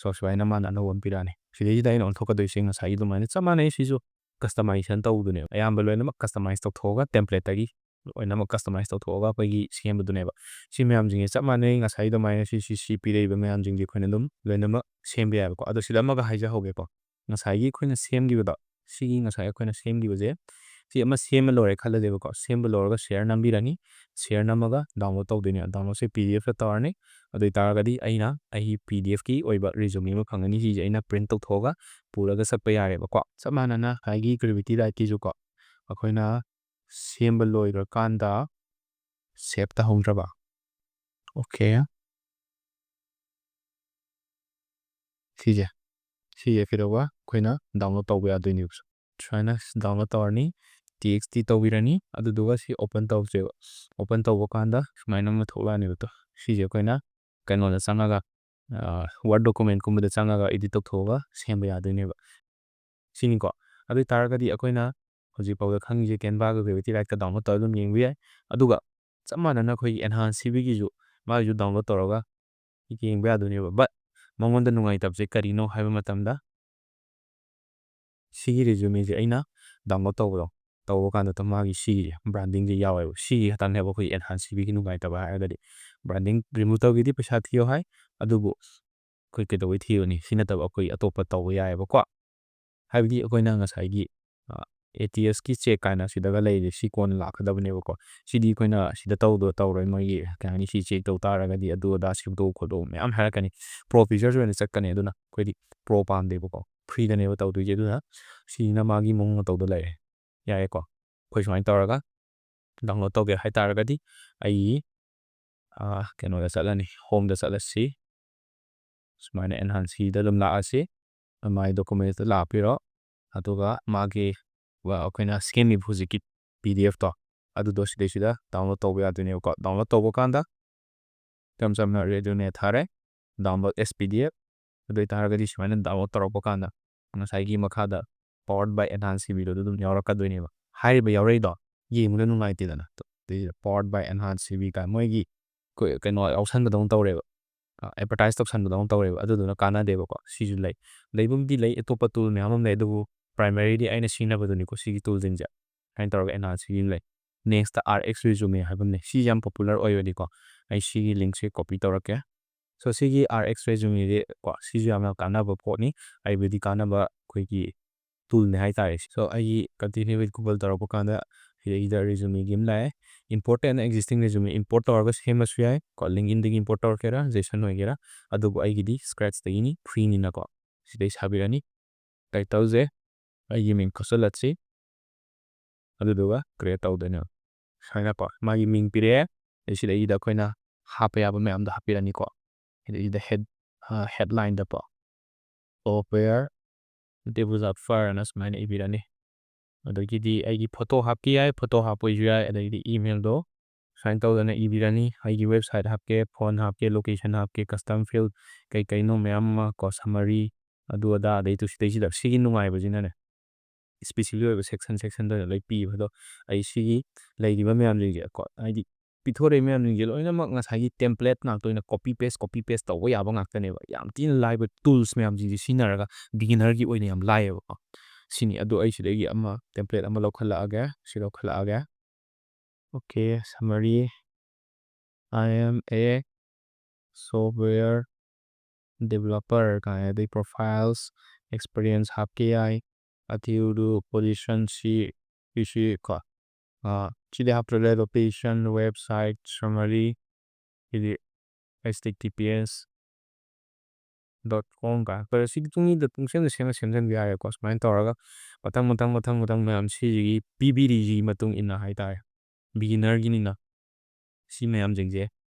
So, ꯁꯨꯃꯥꯏꯅ ꯃꯥꯅ ꯑꯅꯧꯕ ꯑꯃ ꯄꯤꯔꯛꯑꯅꯤ꯫ ꯁꯤꯗꯩꯁꯤꯗ ꯑꯩꯅ ꯑꯣꯟꯊꯣꯛꯀꯗꯣꯏꯁꯦ ꯉꯁꯥꯏꯒꯤ ꯑꯗꯨꯃꯥꯏꯅ ꯆꯞ ꯃꯥꯟꯅꯩ꯫ ꯁꯤꯁꯨ customization ꯇꯧꯕꯗꯨꯅꯦꯕ꯫ ꯑꯌꯥꯝꯕ ꯂꯣꯏꯅꯃꯛ customize ꯇꯧꯊꯣꯛꯑꯒ template-ꯇꯒꯤ ꯂꯣꯏꯅꯃꯛ customize ꯇꯧꯊꯣꯛꯑꯒ ꯑꯩꯈꯣꯏꯒꯤ ꯁꯦꯝꯕꯗꯨꯅꯦꯕ꯫ ꯁꯤ ꯃꯌꯥꯝꯁꯤꯡꯁꯦ ꯆꯞ ꯃꯥꯟꯅꯩ꯫ ꯉꯁꯥꯏ ꯑꯗꯨꯃꯥꯏꯅ ꯁꯤ, ꯁꯤ, ꯁꯤ ꯄꯤꯔꯛꯏꯕ ꯃꯌꯥꯝꯁꯤꯡꯁꯦ ꯑꯩꯈꯣꯏꯅ ꯑꯗꯨꯝ ꯂꯣꯏꯅꯃꯛ ꯁꯦꯝꯕ ꯌꯥꯏꯕꯀꯣ꯫ ꯑꯗꯣ ꯁꯤꯗ ꯑꯃꯒ ꯍꯥꯏꯖꯍꯧꯒꯦꯀꯣ꯫ ꯉꯁꯥꯏꯒꯤ ꯑꯩꯈꯣꯏꯅ ꯁꯦꯝꯈꯤꯕꯗꯣ, ꯁꯤꯒꯤ ꯉꯁꯥꯏ ꯑꯩꯈꯣꯏꯅ ꯁꯦꯝꯈꯤꯕꯁꯦ, ꯁꯤ ꯑꯃ ꯁꯦꯝꯕ ꯂꯣꯏꯔꯦ ꯈꯜꯂꯁꯦꯕꯀꯣ꯫ ꯁꯦꯝꯕ ꯂꯣꯏꯔꯒ share ꯅꯝꯕꯤꯔꯅꯤ꯫ Share ꯅꯝꯃꯒ download ꯇꯧꯗꯣꯏꯅꯦ꯫ Download-ꯁꯦ P D F-ꯇ ꯇꯧꯔꯅꯤ꯫ ꯑꯗꯨ ꯑꯣꯏꯇꯥꯔꯒꯗꯤ ꯑꯩꯅ ꯑꯩꯒꯤ P D F-ꯀꯤ ꯑꯣꯏꯕ resume ꯑꯃ ꯐꯪꯒꯅꯤ꯫ ꯁꯤꯁꯦ ꯑꯩꯅ print ꯇꯧꯊꯣꯛꯑꯒ ꯄꯨꯔꯒ ꯆꯠꯄ ꯌꯥꯔꯦꯕꯀꯣ꯫ ꯆꯞ ꯃꯥꯟꯅꯅ ꯉꯁꯥꯏꯒꯤ Gravity Write-ꯀꯤꯁꯨꯀꯣ, ꯑꯩꯈꯣꯏꯅ ꯁꯦꯝꯕ ꯂꯣꯏꯈ꯭ꯔꯀꯥꯟꯗ save ꯇꯧꯍꯧꯗ꯭ꯔꯕ꯫ Okay꯫ ꯁꯤꯁꯦ, ꯁꯤꯁꯦ ꯀꯩꯗꯧꯕ? ꯑꯩꯈꯣꯏꯅ download ꯇꯧꯕ ꯌꯥꯗꯣꯏꯅꯦꯕ꯫ ꯁꯨꯃꯥꯏꯅ download ꯇꯧꯔꯅꯤ, T X T ꯇꯧꯕꯤꯔꯅꯤ, ꯑꯗꯨꯗꯨꯒ ꯁꯤ open ꯇꯧꯁꯦꯕ꯫ Open ꯇꯧꯕ ꯀꯥꯟꯗ ꯁꯨꯃꯥꯏꯅ ꯑꯃ ꯊꯣꯛꯂꯛꯑꯅꯦꯕ꯫ ꯇꯣ, ꯁꯤꯁꯦ ꯑꯩꯈꯣꯏꯅ ꯀꯩꯅꯣꯗ ꯆꯪꯉꯒ, ꯑ, Word document-ꯀꯨꯝꯕꯗ ꯆꯪꯉꯒ edit ꯇꯧꯊꯣꯛꯑꯒ ꯁꯦꯝꯕ ꯌꯥꯗꯣꯏꯅꯦꯕ꯫ ꯁꯤꯅꯤꯀꯣ꯫ ꯑꯗꯨ ꯑꯣꯏ ꯇꯥꯔꯒꯗꯤ ꯑꯩꯈꯣꯏꯅ ꯍꯧꯖꯤꯛꯐꯥꯎꯗ ꯈꯪꯉꯤꯁꯦ Canva-ꯒ Gravity Write-ꯀ download ꯇꯧꯔꯒ ꯑꯗꯨꯝ ꯌꯦꯡꯕ ꯌꯥꯏ꯫ ꯑꯗꯨꯒ ꯆꯞ ꯃꯥꯟꯅꯅ ꯑꯩꯈꯣꯏꯒꯤ Enhance C V-ꯒꯤꯁꯨ ꯃꯥꯒꯤꯁꯨ download ꯇꯧꯔꯒ ꯌꯦꯡꯕ ꯌꯥꯗꯣꯏꯅꯦꯕ꯫ But ꯃꯉꯣꯟꯗ ꯅꯨꯡꯉꯥꯏꯇꯕꯁꯦ ꯀꯔꯤꯅꯣ ꯍꯥꯏꯕ ꯃꯇꯝꯗ, ꯁꯤꯒꯤ resume-ꯁꯦ ꯑꯩꯅ download ꯇꯧꯕꯗꯣ, ꯇꯧꯕ ꯀꯥꯟꯗ ꯃꯥꯒꯤ ꯁꯤꯒꯤ branding-ꯁꯦ ꯌꯥꯎꯋꯦꯕ꯫ ꯁꯤꯒꯤ ꯈꯛꯇꯅꯦꯕ ꯑꯩꯈꯣꯏꯒꯤ Enhance C V-ꯒꯤ ꯅꯨꯡꯉꯥꯏꯇꯕ ꯍꯥꯏꯔꯒꯗꯤ꯫ Branding remove ꯇꯧꯒꯦꯗꯤ ꯄꯩꯁꯥ ꯊꯤꯌꯣ ꯍꯥꯏ, ꯑꯗꯨꯕꯨ ꯑꯩꯈꯣꯏ ꯀꯩꯗꯧꯕꯩ ꯊꯤꯔꯨꯅꯤ? ꯁꯤ ꯅꯠꯇꯕ ꯑꯩꯈꯣꯏ ꯑꯇꯣꯞꯄ ꯇꯧꯕ ꯌꯥꯏꯑꯕꯀꯣ꯫ ꯍꯥꯏꯕꯗꯤ ꯑꯩꯈꯣꯏꯅ ꯉꯁꯥꯏꯒꯤ, ꯑ, ATS ꯀꯤ check ꯀꯥꯏꯅ ꯁꯤꯗꯒ ꯂꯩꯔꯤ, ꯁꯤ ꯀꯣꯟꯅ ꯂꯥꯛꯀꯗꯕꯅꯦꯕꯀꯣ꯫ ꯁꯤꯗꯤ ꯑꯩꯈꯣꯏꯅ ꯁꯤꯗ ꯇꯧꯗꯣ ꯇꯧꯔꯣꯏ, ꯃꯣꯏꯒꯤ ꯀꯩ ꯍꯥꯏꯅꯤ, ꯁꯤ check ꯇꯧ ꯇꯥꯔꯒꯗꯤ ꯑꯗꯨ ꯑꯗꯥ ꯁꯦꯝꯗꯣꯛꯎ ꯈꯣꯠꯇꯣꯛꯎ ꯃꯌꯥꯝ ꯍꯥꯏꯔꯛꯀꯅꯤ, pro features ꯑꯣꯏꯅ ꯆꯠꯀꯅꯤ꯫ ꯑꯗꯨꯅ ꯑꯩꯈꯣꯏꯗꯤ pro ꯄꯥꯝꯗꯦꯕꯀꯣ, free ꯗꯅꯦꯕ ꯇꯧꯗꯣꯏꯁꯦ꯫ ꯑꯗꯨꯅ ꯁꯤꯅ ꯃꯥꯒꯤ ꯃꯑꯣꯡ ꯃꯇꯧꯗꯣ ꯂꯩꯔꯦ꯫ ꯌꯥꯔꯦꯀꯣ, ꯑꯩꯈꯣꯏ ꯁꯨꯃꯥꯏꯅ ꯇꯧꯔꯒ download ꯇꯧꯒꯦ ꯍꯥꯏꯇꯥꯔꯒꯗꯤ ꯑꯩ ꯑꯥ, ꯀꯩꯅꯣꯗ ꯆꯠꯂꯅꯤ, home ꯗ ꯆꯠꯂꯁꯤ꯫ ꯁꯨꯃꯥꯏꯅ enhance ꯁꯤꯗ ꯑꯗꯨꯝ ꯂꯥꯛꯑꯁꯤ꯫ My documents ꯇ ꯂꯥꯛꯄꯤꯔꯣ꯫ ꯑꯗꯨꯒ ꯃꯥꯒꯤ, ꯑ, ꯑꯩꯈꯣꯏꯅ ꯁꯦꯝꯃꯤꯕ ꯍꯧꯖꯤꯛꯀꯤ PDF ꯇꯣ, ꯑꯗꯨꯗꯣ ꯁꯤꯗꯩꯁꯤꯗ download ꯇꯧꯕ ꯌꯥꯗꯣꯏꯅꯦꯕꯀꯣ꯫ Download ꯇꯧꯕ ꯀꯥꯟꯗ ꯏꯆꯝ ꯆꯝꯅ resume ꯊꯥꯔꯦ, download as PDF꯫ ꯑꯗꯨ ꯑꯣꯏꯇꯥꯔꯒꯗꯤ ꯁꯨꯃꯥꯏꯅ download ꯇꯧꯔꯛꯄ ꯀꯥꯟꯗ ꯉꯁꯥꯏꯒꯤ ꯃꯈꯥꯗ powered by enhance CB ꯗꯣ ꯑꯗꯨ ꯑꯗꯨꯝ ꯌꯥꯎꯔꯛꯀꯗꯣꯏꯅꯦꯕ꯫ ꯍꯥꯏꯔꯤꯕ ꯌꯥꯎꯔꯛꯏꯗꯣ ꯌꯦꯡꯕꯗ ꯅꯨꯡꯉꯥꯏꯇꯦꯗꯅ꯫ ꯑꯗꯩꯁꯤꯗ powered by enhance CB ꯀꯥꯏ ꯃꯣꯏꯒꯤ ꯀꯣ-, ꯀꯩꯅꯣ ꯌꯥꯎꯁꯟꯕꯗꯧꯅ ꯇꯧꯔꯦꯕ꯫ ꯑ, advertise ꯇꯧꯁꯟꯕꯗꯧꯅ ꯇꯧꯔꯦꯕ꯫ ꯑꯗꯨꯗꯨꯅ ꯀꯥꯟꯅꯗꯦꯕꯀꯣ꯫ ꯁꯤꯁꯨ ꯂꯩ꯫ ꯂꯩꯕꯕꯨꯗꯤ ꯂꯩ, ꯑꯇꯣꯞꯄ tool ꯃꯌꯥꯝ ꯑꯃ ꯂꯩ, ꯑꯗꯨꯕꯨ primarily ꯑꯩꯅ ꯁꯤꯖꯤꯟꯅꯕꯗꯨꯅꯤꯀꯣ ꯁꯤꯒꯤ tool ꯁꯤꯡꯁꯦ꯫ ꯁꯨꯃꯥꯏꯅ ꯇꯧꯔꯒ enhance CB ꯑꯃ ꯂꯩ꯫ Next ꯇ RX resume ꯍꯥꯏꯕ ꯑꯃ ꯂꯩ꯫ ꯁꯤꯁꯦ ꯌꯥꯝ popular ꯑꯣꯏꯕꯅꯤꯀꯣ꯫ ꯑꯩ ꯁꯤꯒꯤ link ꯁꯦ copy ꯇꯧꯔꯛꯀꯦ꯫ So, ꯁꯤꯒꯤ RX resume ꯁꯦ ꯀꯣ, ꯁꯤꯁꯨ ꯌꯥꯝꯅ ꯀꯥꯟꯅꯕ ꯄꯣꯠꯅꯤ꯫ ꯑꯩꯕꯨꯗꯤ ꯀꯥꯟꯅꯕ ꯑꯩꯈꯣꯏꯒꯤ tool ꯅꯦ ꯍꯥꯏꯇꯥꯔꯦ꯫ So, ꯑꯩꯒꯤ continue with Google ꯇꯧꯔꯛꯄ ꯀꯥꯟꯗ ꯁꯤꯗꯩꯁꯤꯗ resume ꯒꯤ ꯑꯃ ꯂꯥꯛꯑꯦ꯫ Important and existing resume import ꯇꯧꯔꯒ ꯁꯦꯝꯃꯁꯨ ꯌꯥꯏ꯫ ꯀꯣ, LinkedIn ꯗꯒꯤ import ꯇꯧꯔꯛꯀꯦꯔꯥ, JSON ꯑꯣꯏꯒꯦꯔꯥ, ꯑꯗꯨꯕꯨ ꯑꯩꯒꯤꯗꯤ scratch ꯗꯒꯤꯅꯤ, free ꯅꯤꯅꯀꯣ꯫ ꯁꯤꯗꯩ ꯁꯥꯕꯤꯔꯅꯤ꯫ Title ꯁꯦ ꯑꯩꯒꯤ ꯃꯤꯡ ꯀꯛꯁꯜꯂꯁꯤ꯫ ꯑꯗꯨꯗꯨꯒ create ꯇꯧꯗꯣꯏꯅꯦꯕ꯫ ꯁꯨꯃꯥꯏꯅꯀꯣ, ꯃꯥꯒꯤ ꯃꯤꯡ ꯄꯤꯔꯛꯑꯦ꯫ ꯑꯗꯩ ꯁꯤꯗꯩꯁꯤꯗ ꯑꯩꯈꯣꯏꯅ ꯍꯥꯞꯄ ꯌꯥꯕ ꯃꯌꯥꯝꯗꯣ ꯍꯥꯞꯄꯤꯔꯅꯤꯀꯣ꯫ ꯁꯤꯗꯩꯁꯤꯗ head, ꯑ, headline ꯗꯀꯣ, software developer ꯑꯅ ꯁꯨꯃꯥꯏꯅ ꯏꯕꯤꯔꯅꯤ꯫ ꯑꯗꯒꯤꯗꯤ ꯑꯩꯒꯤ photo ꯍꯥꯞꯀꯦ ꯌꯥꯏ, photo ꯍꯥꯞꯄꯣꯏꯁꯨ ꯌꯥꯏ꯫ ꯑꯗꯒꯤꯗꯤ email ꯗꯣ ꯁꯨꯃꯥꯏꯅ ꯇꯧꯗꯅ ꯏꯕꯤꯔꯅꯤ꯫ ꯑꯩꯒꯤ website ꯍꯥꯞꯀꯦ, phone ꯍꯥꯞꯀꯦ, location ꯍꯥꯞꯀꯦ, custom field ꯀꯩ ꯀꯩꯅꯣ ꯃꯌꯥꯝ ꯑꯃ ꯀꯣ, summary ꯑꯗꯨ ꯑꯗꯥ, ꯑꯗꯩ ꯇꯨ ꯁꯤꯗꯩꯁꯤꯗ ꯁꯤꯒꯤ ꯅꯨꯡꯉꯥꯏꯕꯁꯤꯅꯅꯦ, specially ꯑꯣꯏꯕ section section ꯗ ꯑꯣꯏꯅ ꯂꯣꯏ ꯄꯤꯕ꯫ ꯑꯗꯣ ꯑꯩ ꯁꯤꯒꯤ ꯂꯩꯔꯤꯕ ꯃꯌꯥꯝꯁꯤꯡꯁꯦ ꯀꯣ, ꯍꯥꯏꯗꯤ ꯄꯤꯊꯣꯔꯛꯏ ꯃꯌꯥꯝꯁꯤꯡꯁꯦ ꯂꯣꯏꯅꯃꯛ ꯉꯁꯥꯏꯒꯤ template ꯉꯥꯛꯇ ꯑꯣꯏꯅ copy paste, copy paste ꯇꯧꯕ ꯌꯥꯕ ꯉꯥꯛꯇꯅꯦꯕ꯫ ꯌꯥꯝ ꯊꯤꯅ ꯂꯥꯏꯕ tools ꯃꯌꯥꯝꯁꯤꯡꯁꯦ ꯁꯤꯖꯤꯟꯅꯔꯒ beginner ꯒꯤ ꯑꯣꯏꯅ ꯌꯥꯝ ꯂꯥꯏꯌꯦꯕꯀꯣ꯫ ꯁꯤꯅꯤ꯫ ꯑꯗꯣ ꯑꯩ ꯁꯤꯗꯒꯤ ꯑꯃ template ꯑꯃ ꯂꯧꯈꯠꯂꯛꯑꯒꯦ꯫ ꯁꯤ ꯂꯧꯈꯠꯂꯛꯑꯒꯦ꯫ Okay, summary. I am a software developer ꯀꯥꯏꯅ, ꯑꯗꯩ profiles, experience ꯍꯥꯞꯀꯦ ꯌꯥꯏ, ꯑꯊꯤꯕꯗꯨ position ꯁꯤ, ꯁꯤꯁꯤ ꯀꯣ, ꯑ, ꯁꯤꯗꯤ ꯍꯥꯞꯇ꯭ꯔꯒ location, website, summary, ꯁꯤꯗꯤ H T T P S dot com ꯀꯥꯏ ꯍꯥꯞꯄꯒ ꯁꯤꯒꯤ ꯇꯨꯡ ꯏꯟꯗ ꯄꯨꯡꯁꯦꯝꯗ ꯁꯦꯝꯃ ꯁꯦꯝꯖꯟꯕ ꯌꯥꯔꯦꯀꯣ꯫ ꯁꯨꯃꯥꯏꯅ ꯇꯧꯔꯒ ꯃꯊꯪ, ꯃꯊꯪ, ꯃꯊꯪ, ꯃꯊꯪ ꯃꯌꯥꯝ ꯁꯤꯁꯤꯒꯤ ꯄꯤꯕꯤꯔꯤꯁꯤꯒꯤ ꯃꯇꯨꯡ ꯏꯟꯅ ꯍꯥꯏꯇꯥꯔꯦ, beginner ꯒꯤꯅꯤꯅ ꯁꯤ ꯃꯌꯥꯝꯁꯤꯡꯁꯦ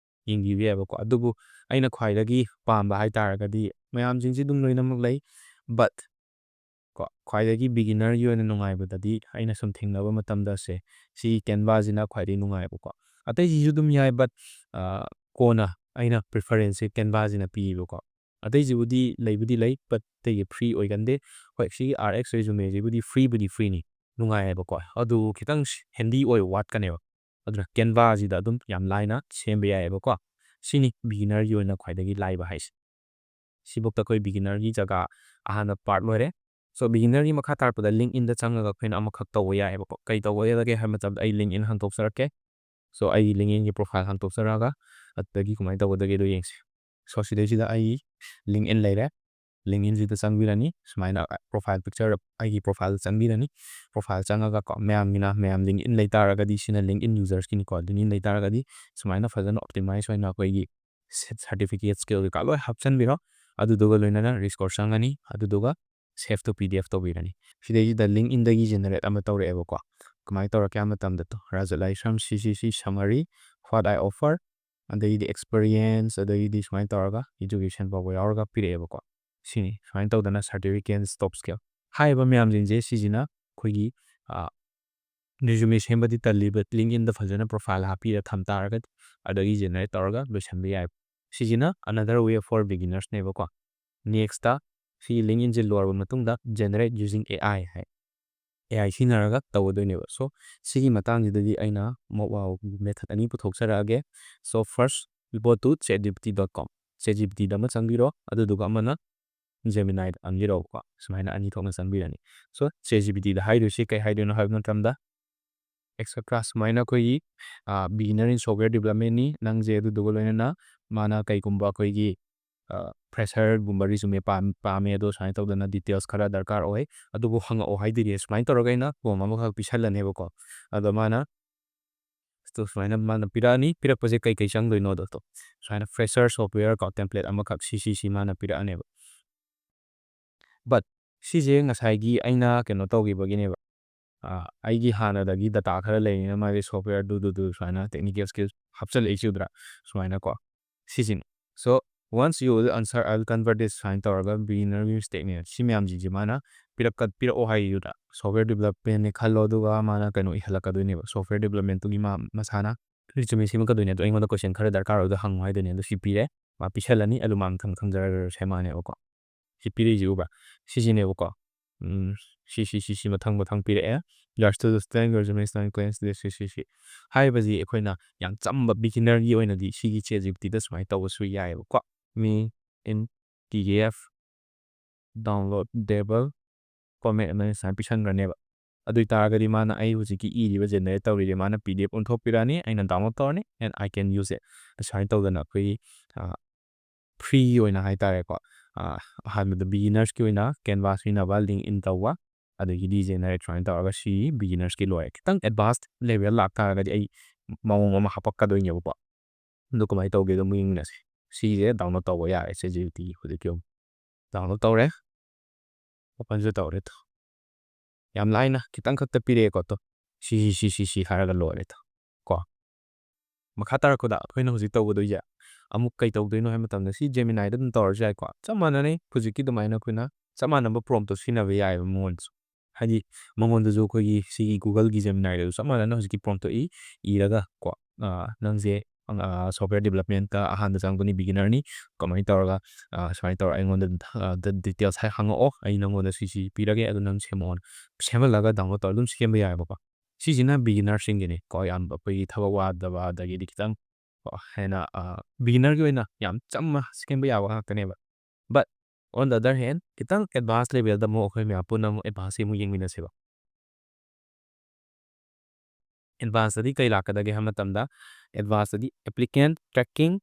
ꯌꯦꯡꯕꯤꯕ ꯌꯥꯏꯕꯀꯣ꯫ ꯑꯗꯨꯕꯨ ꯑꯩꯅ ꯈ꯭ꯋꯥꯏꯗꯒꯤ ꯄꯥꯝꯕ ꯍꯥꯏꯇꯥꯔꯒꯗꯤ ꯃꯌꯥꯝꯁꯤꯡꯁꯤ ꯑꯗꯨꯝ ꯂꯣꯏꯅꯃꯛ ꯂꯩ, but ꯀꯣ, ꯈ꯭ꯋꯥꯏꯗꯒꯤ beginner ꯒꯤ ꯑꯣꯏꯅ ꯅꯨꯡꯉꯥꯏꯕꯗꯗꯤ ꯑꯩꯅ ꯁꯨꯝ ꯊꯦꯡꯅꯕ ꯃꯇꯝꯗ ꯁꯦ, ꯁꯤ Canva ꯁꯤꯅ ꯈ꯭ꯋꯥꯏꯗꯒꯤ ꯅꯨꯡꯉꯥꯏꯕꯀꯣ꯫ ꯑꯇꯩꯁꯤꯁꯨ ꯑꯗꯨꯝ ꯌꯥꯏ, but, ꯑ, ꯀꯣꯟꯅ ꯑꯩꯅ preference ꯁꯦ Canva ꯁꯤꯅ ꯄꯤꯌꯦꯕꯀꯣ꯫ ꯑꯇꯩꯁꯤꯕꯨꯗꯤ ꯂꯩꯕꯨꯗꯤ ꯂꯩ, but ꯑꯇꯩꯒꯤ free ꯑꯣꯏꯒꯟꯗꯦ꯫ ꯍꯣꯏ, ꯁꯤꯒꯤ R X Resume ꯁꯤꯕꯨꯗꯤ free ꯕꯨꯗꯤ free ꯅꯤ, ꯅꯨꯡꯉꯥꯏꯌꯦꯕꯀꯣ꯫ ꯑꯗꯨ ꯈꯤꯇꯪ handy ꯑꯣꯏꯕ ꯋꯥꯠꯀꯅꯦꯕ꯫ ꯑꯗꯨꯅ Canva ꯁꯤꯗ ꯑꯗꯨꯝ ꯌꯥꯝ ꯂꯥꯏꯅ ꯁꯦꯝꯕ ꯌꯥꯏꯌꯦꯕꯀꯣ꯫ ꯁꯤꯅꯤ beginner ꯒꯤ ꯑꯣꯏꯅ ꯈ꯭ꯋꯥꯏꯗꯒꯤ ꯂꯥꯏꯕ ꯍꯥꯏꯁꯦ꯫ ꯁꯤꯐꯧꯗ ꯑꯩꯈꯣꯏ beginner ꯒꯤ ꯖꯒꯥ ꯑꯍꯥꯟꯕ part ꯂꯣꯏꯔꯦ꯫ So, beginner ꯒꯤ ꯃꯈꯥ ꯇꯥꯔꯛꯄꯗ LinkedIn ꯗ ꯆꯪꯉꯒ ꯑꯩꯈꯣꯏꯅ ꯑꯃꯈꯛ ꯇꯧꯕ ꯌꯥꯏꯌꯦꯕꯀꯣ꯫ ꯀꯩ ꯇꯧꯕ ꯌꯥꯒꯦ ꯍꯥꯏꯕ ꯃꯇꯝꯗ ꯑꯩ LinkedIn ꯍꯥꯡꯗꯣꯛꯆꯔꯛꯀꯦ꯫ So, ꯑꯩꯒꯤ LinkedIn ꯒꯤ profile ꯍꯥꯡꯗꯣꯛꯆꯔꯛꯑꯒ ꯑꯗꯨꯗꯒꯤ ꯀꯃꯥꯏꯅ ꯇꯧꯒꯗꯒꯦꯗꯣ ꯌꯦꯡꯁꯦ꯫ So, ꯁꯤꯗꯩꯁꯤꯗ ꯑꯩ LinkedIn ꯂꯩꯔꯦ꯫ LinkedIn ꯁꯤꯗ ꯆꯪꯕꯤꯔꯅꯤ꯫ ꯁꯨꯃꯥꯏꯅ profile picture ꯑꯩꯒꯤ profile ꯗ ꯆꯪꯕꯤꯔꯅꯤ꯫ Profile ꯆꯪꯉꯒ ꯀꯣ, ꯃꯌꯥꯝꯒꯤꯅ, ꯃꯌꯥꯝ LinkedIn ꯂꯩ ꯇꯥꯔꯒꯗꯤ ꯁꯤꯅ LinkedIn users ꯀꯤꯅꯤꯀꯣ꯫ LinkedIn ꯂꯩ ꯇꯥꯔꯒꯗꯤ ꯁꯨꯃꯥꯏꯅ ꯐꯖꯅ optimize ꯑꯣꯏꯅ ꯑꯩꯈꯣꯏꯒꯤ certificate, skill ꯀꯩꯀꯥ ꯂꯣꯏ ꯍꯥꯞꯆꯤꯟꯕꯤꯔꯣ꯫ ꯑꯗꯨꯗꯨꯒ ꯂꯣꯏꯅꯅ resource ꯆꯪꯉꯅꯤ꯫ ꯑꯗꯨꯗꯨꯒ save to P D F ꯇꯧꯕꯤꯔꯅꯤ꯫ ꯁꯤꯗꯩꯁꯤꯗ LinkedIn ꯗꯒꯤ generate ꯑꯃ ꯇꯧꯔꯛꯑꯦꯕꯀꯣ꯫ ꯀꯃꯥꯏꯅ ꯇꯧꯔꯛꯀꯦ ꯍꯥꯏꯕ ꯃꯇꯝꯗ ꯇꯣ, Rajat Laishram C C C summary, what I offer, ꯑꯗꯒꯤꯗꯤ experience, ꯑꯗꯒꯤꯗꯤ ꯁꯨꯃꯥꯏꯅ ꯇꯧꯔꯒ education ꯐꯥꯎꯕ ꯌꯥꯎꯔꯒ ꯄꯤꯔꯛꯑꯦꯕꯀꯣ꯫ ꯁꯤꯅꯤ, ꯁꯨꯃꯥꯏꯅ ꯇꯧꯗꯅ certificate, top skill ꯍꯥꯏꯔꯤꯕ ꯃꯌꯥꯝꯁꯤꯡꯁꯦ ꯁꯤꯁꯤꯅ ꯑꯩꯈꯣꯏꯒꯤ, ꯑ, resume ꯁꯦꯝꯕꯗꯤ ꯇꯜꯂꯤꯕ, LinkedIn ꯗ ꯐꯖꯅ profile ꯍꯥꯞꯄꯤꯔ ꯊꯝ ꯇꯥꯔꯒꯗꯤ ꯑꯗꯒꯤ generate ꯇꯧꯔꯒ ꯂꯣꯏꯁꯤꯟꯕ ꯌꯥꯏ꯫ ꯁꯤꯁꯤꯅ another way for beginners ꯅꯦꯕꯀꯣ꯫ Next ꯁꯤ LinkedIn ꯁꯦ ꯂꯣꯏꯔꯕ ꯃꯇꯨꯡꯗ generate using A I high. A I ꯁꯤꯖꯤꯟꯅꯔꯒ ꯇꯧꯒꯗꯣꯏꯅꯦꯕ꯫ So, ꯁꯤꯒꯤ ꯃꯇꯥꯡꯁꯤꯗꯗꯤ ꯑꯩꯅ ꯃꯣ-, ꯑ, method ꯑꯅꯤ ꯄꯨꯊꯣꯛꯆꯔꯛꯑꯒꯦ꯫ So, first, go to chat G P T dot com꯫ Chat G P T ꯗ ꯑꯃ ꯆꯪꯕꯤꯔꯣ, ꯑꯗꯨꯗꯨꯒ ꯑꯃꯅ Gemini ꯗ ꯆꯪꯕꯤꯔꯣꯀꯣ꯫ ꯁꯨꯃꯥꯏꯅ ꯑꯅꯤ ꯊꯣꯛꯅ ꯆꯪꯕꯤꯔꯅꯤ꯫ So, chat G P T ꯗ ꯍꯥꯏꯗꯣꯏꯁꯦ ꯀꯩ ꯍꯥꯏꯗꯣꯏꯅꯣ ꯍꯥꯏꯕ ꯃꯇꯝꯗ, et cetera ꯁꯨꯃꯥꯏꯅ ꯑꯩꯈꯣꯏꯒꯤ, ꯑ, beginner in software development ꯅꯤ ꯅꯪꯁꯦ, ꯑꯗꯨꯗꯨꯒ ꯂꯣꯏꯅꯅ ꯃꯥꯅ ꯀꯩꯒꯨꯝꯕ ꯑꯩꯈꯣꯏꯒꯤ ꯐ꯭ꯔꯦꯁꯔꯒꯨꯝꯕ ꯔꯤꯖꯨꯃꯦ ꯄꯥꯝꯃꯦ, ꯑꯗꯣ ꯁꯨꯃꯥꯏꯅ ꯇꯧꯗꯅ ꯗꯤꯇꯦꯜꯁ ꯈꯔ ꯗꯔꯀꯥꯔ ꯑꯣꯏ, ꯑꯗꯨꯕꯨ ꯍꯪꯉꯛꯑꯣ ꯍꯥꯏꯗꯣꯏꯅꯦ꯫ ꯁꯨꯃꯥꯏꯅ ꯇꯧꯔꯒ ꯑꯩꯅ ꯐꯣꯝ ꯑꯃꯈꯛ ꯄꯤꯁꯜꯂꯅꯦꯕꯀꯣ꯫ ꯑꯗꯣ ꯃꯥꯅ ꯁꯨꯃꯥꯏꯅ ꯃꯥꯅ ꯄꯤꯔꯛꯑꯅꯤ꯫ ꯄꯤꯔꯛꯄꯁꯦ ꯀꯩ ꯀꯩ ꯆꯪꯗꯣꯏꯅꯣꯗꯣ, ꯁꯨꯃꯥꯏꯅ ꯐ꯭ꯔꯦꯁꯔ ꯁꯣꯐꯋꯦꯌꯔ ꯀꯣ, ꯇꯦꯝꯄ꯭ꯂꯦꯠ ꯑꯃꯈꯛ ꯁꯤ ꯁꯤ ꯁꯤ ꯃꯥꯅ ꯄꯤꯔꯛꯑꯅꯦꯕ꯫ ꯕꯠ ꯁꯤꯁꯦ ꯉꯁꯥꯏꯒꯤ ꯑꯩꯅ ꯀꯩꯅꯣ ꯇꯧꯈꯤꯕꯒꯤꯅꯦꯕ꯫ ꯑꯩꯒꯤ ꯍꯥꯟꯅꯗꯒꯤ ꯗꯇꯥ ꯈꯔ ꯂꯩꯔꯤꯅ ꯃꯥꯒꯤ ꯁꯣꯐꯋꯦꯌꯔꯗꯨꯗꯨꯗꯨ ꯁꯨꯃꯥꯏꯅ ꯇꯦꯛꯅꯤꯀꯦꯜ ꯁ꯭ꯀꯤꯜ ꯍꯥꯞꯆꯤꯜꯂꯛꯏꯁꯤꯗ꯭ꯔꯥ? ꯁꯨꯃꯥꯏꯅꯀꯣ꯫ ꯁꯤꯁꯤꯅꯤ꯫ So, once you will answer, I'll convert this ꯁꯨꯃꯥꯏꯅ ꯇꯧꯔꯒ ꯕꯤꯒꯤꯅꯔꯒꯤ ꯃꯤꯁꯇꯦꯛꯅꯦ꯫ ꯁꯤ ꯃꯌꯥꯝꯁꯤꯡꯁꯦ ꯃꯥꯅ ꯄꯤꯔꯛꯀ-, ꯄꯤꯔꯛꯑꯣ ꯍꯥꯏꯗꯨꯗ ꯁꯣꯐꯋꯦꯌꯔ ꯗꯤꯕꯂꯞꯃꯦꯟꯅꯦ ꯈꯜꯂꯣ, ꯑꯗꯨꯒ ꯃꯥꯅ ꯀꯩꯅꯣ ꯏꯍꯜꯂꯛꯀꯗꯣꯏꯅꯦꯕ, ꯁꯣꯐꯋꯦꯌꯔ ꯗꯤꯕꯂꯞꯃꯦꯟꯇꯨꯒꯤ ꯃꯥ ꯃꯁꯥꯅ ꯔꯤꯖꯨꯃꯦ ꯁꯦꯝꯃꯛꯀꯗꯣꯏꯅꯦ꯫ ꯑꯗꯣ ꯑꯩꯉꯣꯟꯗ ꯀꯣꯏꯁꯟ ꯈꯔ ꯗꯔꯀꯥꯔ ꯑꯣꯏꯗꯣ ꯍꯪꯉꯣ ꯍꯥꯏꯗꯣꯏꯅꯦ꯫ ꯑꯗꯣ ꯁꯤ ꯄꯤꯔꯦ, ꯃꯥ ꯄꯤꯁꯜꯂꯅꯤ, ꯑꯗꯨ ꯃꯥ ꯃꯊꯪ ꯈꯪꯖꯔ ꯁꯦꯝꯃꯛꯑꯅꯦꯕꯀꯣ꯫ ꯁꯤ ꯄꯤꯔꯛꯏꯁꯤ ꯎꯕ꯭ꯔꯥ? ꯁꯤꯁꯤꯅꯦꯕꯀꯣ꯫ ꯎꯝ, ꯁꯤ, ꯁꯤ, ꯁꯤ, ꯁꯤ ꯃꯊꯪ ꯃꯊꯪ ꯄꯤꯔꯛꯑꯦ꯫ Just to the stand, resume, stand, claims, this, ꯁꯤ, ꯁꯤ, ꯁꯤ꯫ ꯍꯥꯏꯔꯤꯕꯁꯤ ꯑꯩꯈꯣꯏꯅ ꯌꯥꯝ ꯆꯝꯕ ꯕꯤꯒꯤꯅꯔꯒꯤ ꯑꯣꯏꯅꯗꯤ ꯁꯤꯒꯤ ꯆꯦꯠ ꯖꯤ ꯄꯤ ꯇꯤꯗ ꯁꯨꯃꯥꯏꯅ ꯇꯧꯕꯁꯨ ꯌꯥꯏꯑꯕꯀꯣ꯫ ꯃꯤ in T K F downloadable format ꯑꯃ ꯁꯨꯃꯥꯏꯅ ꯄꯤꯁꯟꯈ꯭ꯔꯅꯦꯕ꯫ ꯑꯗꯨ ꯑꯣꯏꯇꯥꯔꯒꯗꯤ ꯃꯥꯅ ꯑꯩ ꯍꯧꯖꯤꯛꯀꯤ ꯏꯔꯤꯕ ꯖꯦꯅꯦꯔꯦꯠ ꯇꯧꯔꯤꯁꯦ ꯃꯥꯅ ꯄꯤ ꯗꯤ ꯑꯦꯐ ꯑꯣꯟꯊꯣꯛꯄꯤꯔꯛꯑꯅꯤ, ꯑꯩꯅ ꯗꯥꯎꯟꯂꯣꯗ ꯇꯧꯔꯅꯤ, and I can use it꯫ ꯁꯨꯃꯥꯏꯅ ꯇꯧꯗꯅ ꯑꯩꯈꯣꯏꯒꯤ, ꯑ, ꯐ꯭ꯔꯤꯒꯤ ꯑꯣꯏꯅ ꯍꯥꯏꯇꯥꯔꯦꯀꯣ, ꯑ, ꯑꯍꯥꯟꯕꯗ ꯕꯤꯒꯤꯅꯔꯁꯀꯤ ꯑꯣꯏꯅ ꯀꯦꯟꯚꯥꯁ ꯄꯤꯅꯕ ꯂꯤꯡ ꯏꯟ ꯇꯧꯕ, ꯑꯗꯒꯤꯗꯤ ꯖꯦꯅꯦꯔꯦꯠ ꯁꯨꯃꯥꯏꯅ ꯇꯧꯔꯒ ꯁꯤ ꯕꯤꯒꯤꯅꯔꯁꯀꯤ ꯂꯣꯏꯔꯦ꯫ ꯈꯤꯇꯪ ꯑꯦꯗꯚꯥꯟꯁ ꯂꯦꯚꯦꯜ ꯂꯥꯛꯇꯥꯔꯒꯗꯤ ꯑꯩ ꯃꯑꯣꯡ ꯑꯃ ꯍꯥꯄꯛꯀꯗꯣꯏꯅꯦꯕꯀꯣ꯫ ꯑꯗꯨ ꯀꯃꯥꯏꯅ ꯇꯧꯒꯦꯗꯣ ꯑꯃꯨꯛ ꯌꯦꯡꯃꯤꯟꯅꯁꯦ꯫ ꯁꯤꯁꯦ ꯗꯥꯎꯟꯂꯣꯗ ꯇꯧꯕ ꯌꯥꯔꯦ, ꯆꯦꯠ ꯖꯤ ꯄꯤ ꯇꯤ ꯍꯧꯖꯤꯛꯀꯤ ꯑꯃꯨꯛ ꯗꯥꯎꯟꯂꯣꯗ ꯇꯧꯔꯦ꯫ ꯑꯣꯄꯟꯁꯨ ꯇꯧꯔꯦ ꯇꯣ꯫ ꯌꯥꯝ ꯂꯥꯏꯅ ꯈꯤꯇꯪ ꯈꯛꯇ ꯄꯤꯔꯛꯑꯦꯀꯣ ꯇꯣ꯫ ꯁꯤ, ꯁꯤ, ꯁꯤ, ꯁꯤ, ꯁꯤ ꯍꯥꯏꯔꯒ ꯂꯣꯏꯔꯦ ꯇꯣ꯫ ꯀꯣ꯫ ꯃꯈꯥ ꯇꯥꯔꯛꯄꯗ ꯑꯩꯈꯣꯏꯅ ꯍꯧꯖꯤꯛ ꯇꯧꯒꯗꯣꯏꯁꯦ ꯑꯃꯨꯛ ꯀꯩ ꯇꯧꯗꯣꯏꯅꯣ ꯍꯥꯏꯕ ꯃꯇꯝꯗ ꯁꯤ ꯖꯦꯃꯤꯅꯥꯏꯗ ꯑꯗꯨꯝ ꯇꯧꯔꯁꯨ ꯌꯥꯏꯀꯣ꯫ ꯆꯞ ꯃꯥꯟꯅꯅꯤ꯫ ꯍꯧꯖꯤꯛꯀꯤ ꯑꯗꯨꯃꯥꯏꯅ ꯑꯩꯈꯣꯏꯅ ꯆꯞ ꯃꯥꯟꯅꯕ ꯄ꯭ꯔꯣꯝꯇꯣ ꯁꯤꯖꯤꯟꯅꯕ ꯌꯥꯏꯑꯕ ꯃꯉꯣꯟꯗꯁꯨ꯫ ꯍꯥꯏꯗꯤ ꯃꯉꯣꯟꯗꯁꯨ ꯑꯩꯈꯣꯏꯒꯤ ꯁꯤꯒꯤ Googleꯒꯤ ꯖꯦꯃꯤꯅꯥꯏꯗꯁꯨ ꯆꯞ ꯃꯥꯟꯅꯅ ꯍꯧꯖꯤꯛꯀꯤ ꯄ꯭ꯔꯣꯝꯇꯣ ꯏ-, ꯏꯔꯒ ꯀꯣ, ꯑ, ꯅꯪꯁꯦ, ꯑ, ꯁꯣꯐꯋꯦꯌꯔ ꯗꯤꯕꯂꯞꯃꯦꯟꯇ ꯑꯍꯥꯟꯕ ꯆꯪꯉꯛꯄꯅꯤ, ꯕꯤꯒꯤꯅꯔꯅꯤ, ꯀꯃꯥꯏꯅ ꯇꯧꯔꯒ, ꯑ, ꯁꯨꯃꯥꯏꯅ ꯇꯧꯔꯒ ꯑꯩꯉꯣꯟꯗ, ꯑ, ꯗ-, ꯗꯤꯇꯦꯜꯁ ꯍꯥꯏ ꯍꯪꯉꯛꯑꯣ, ꯑꯩ ꯅꯪꯉꯣꯟꯗ ꯁꯤ, ꯁꯤ ꯄꯤꯔꯒꯦ, ꯑꯗꯨ ꯅꯪ ꯁꯦꯝꯃꯛꯑꯣꯅ꯫ ꯁꯦꯝꯍꯜꯂꯒ ꯗꯥꯎꯟꯂꯣꯗ ꯇꯧꯔꯒ ꯑꯗꯨꯝ ꯁꯦꯝꯕ ꯌꯥꯏꯑꯕꯀꯣ꯫ ꯁꯤꯁꯤꯅ ꯕꯤꯒꯤꯅꯔꯁꯤꯡꯒꯤꯅꯤ ꯀꯣ, ꯌꯥꯝ ꯑꯩꯈꯣꯏꯒꯤ ꯊꯕꯛ ꯋꯥꯗꯕ, ꯑꯗꯒꯤꯗꯤ ꯈꯤꯇꯪ ꯀꯣ ꯍꯦꯟꯅ, ꯑ, ꯕꯤꯒꯤꯅꯔꯒꯤ ꯑꯣꯏꯅ ꯌꯥꯝ ꯆꯝꯅ ꯁꯦꯝꯕ ꯌꯥꯕ ꯉꯥꯛꯇꯅꯦꯕ꯫ But on the other hand, ꯈꯤꯇꯪ ꯑꯦꯗꯚꯥꯟꯁ ꯂꯦꯚꯦꯜꯗ ꯑꯃꯨꯛ ꯑꯩꯈꯣꯏ ꯃꯌꯥꯝ ꯄꯨꯟꯅ ꯑꯃꯨꯛ ꯑꯦꯗꯚꯥꯟꯁꯁꯤ ꯑꯃꯨꯛ ꯌꯦꯡꯃꯤꯟꯅꯁꯦꯕ꯫ ꯑꯦꯗꯚꯥꯟꯁꯇꯗꯤ ꯀꯩ ꯂꯥꯛꯀꯗꯒꯦ ꯍꯥꯏꯕ ꯃꯇꯝꯗ, ꯑꯦꯗꯚꯥꯟꯁꯇꯗꯤ applicant tracking,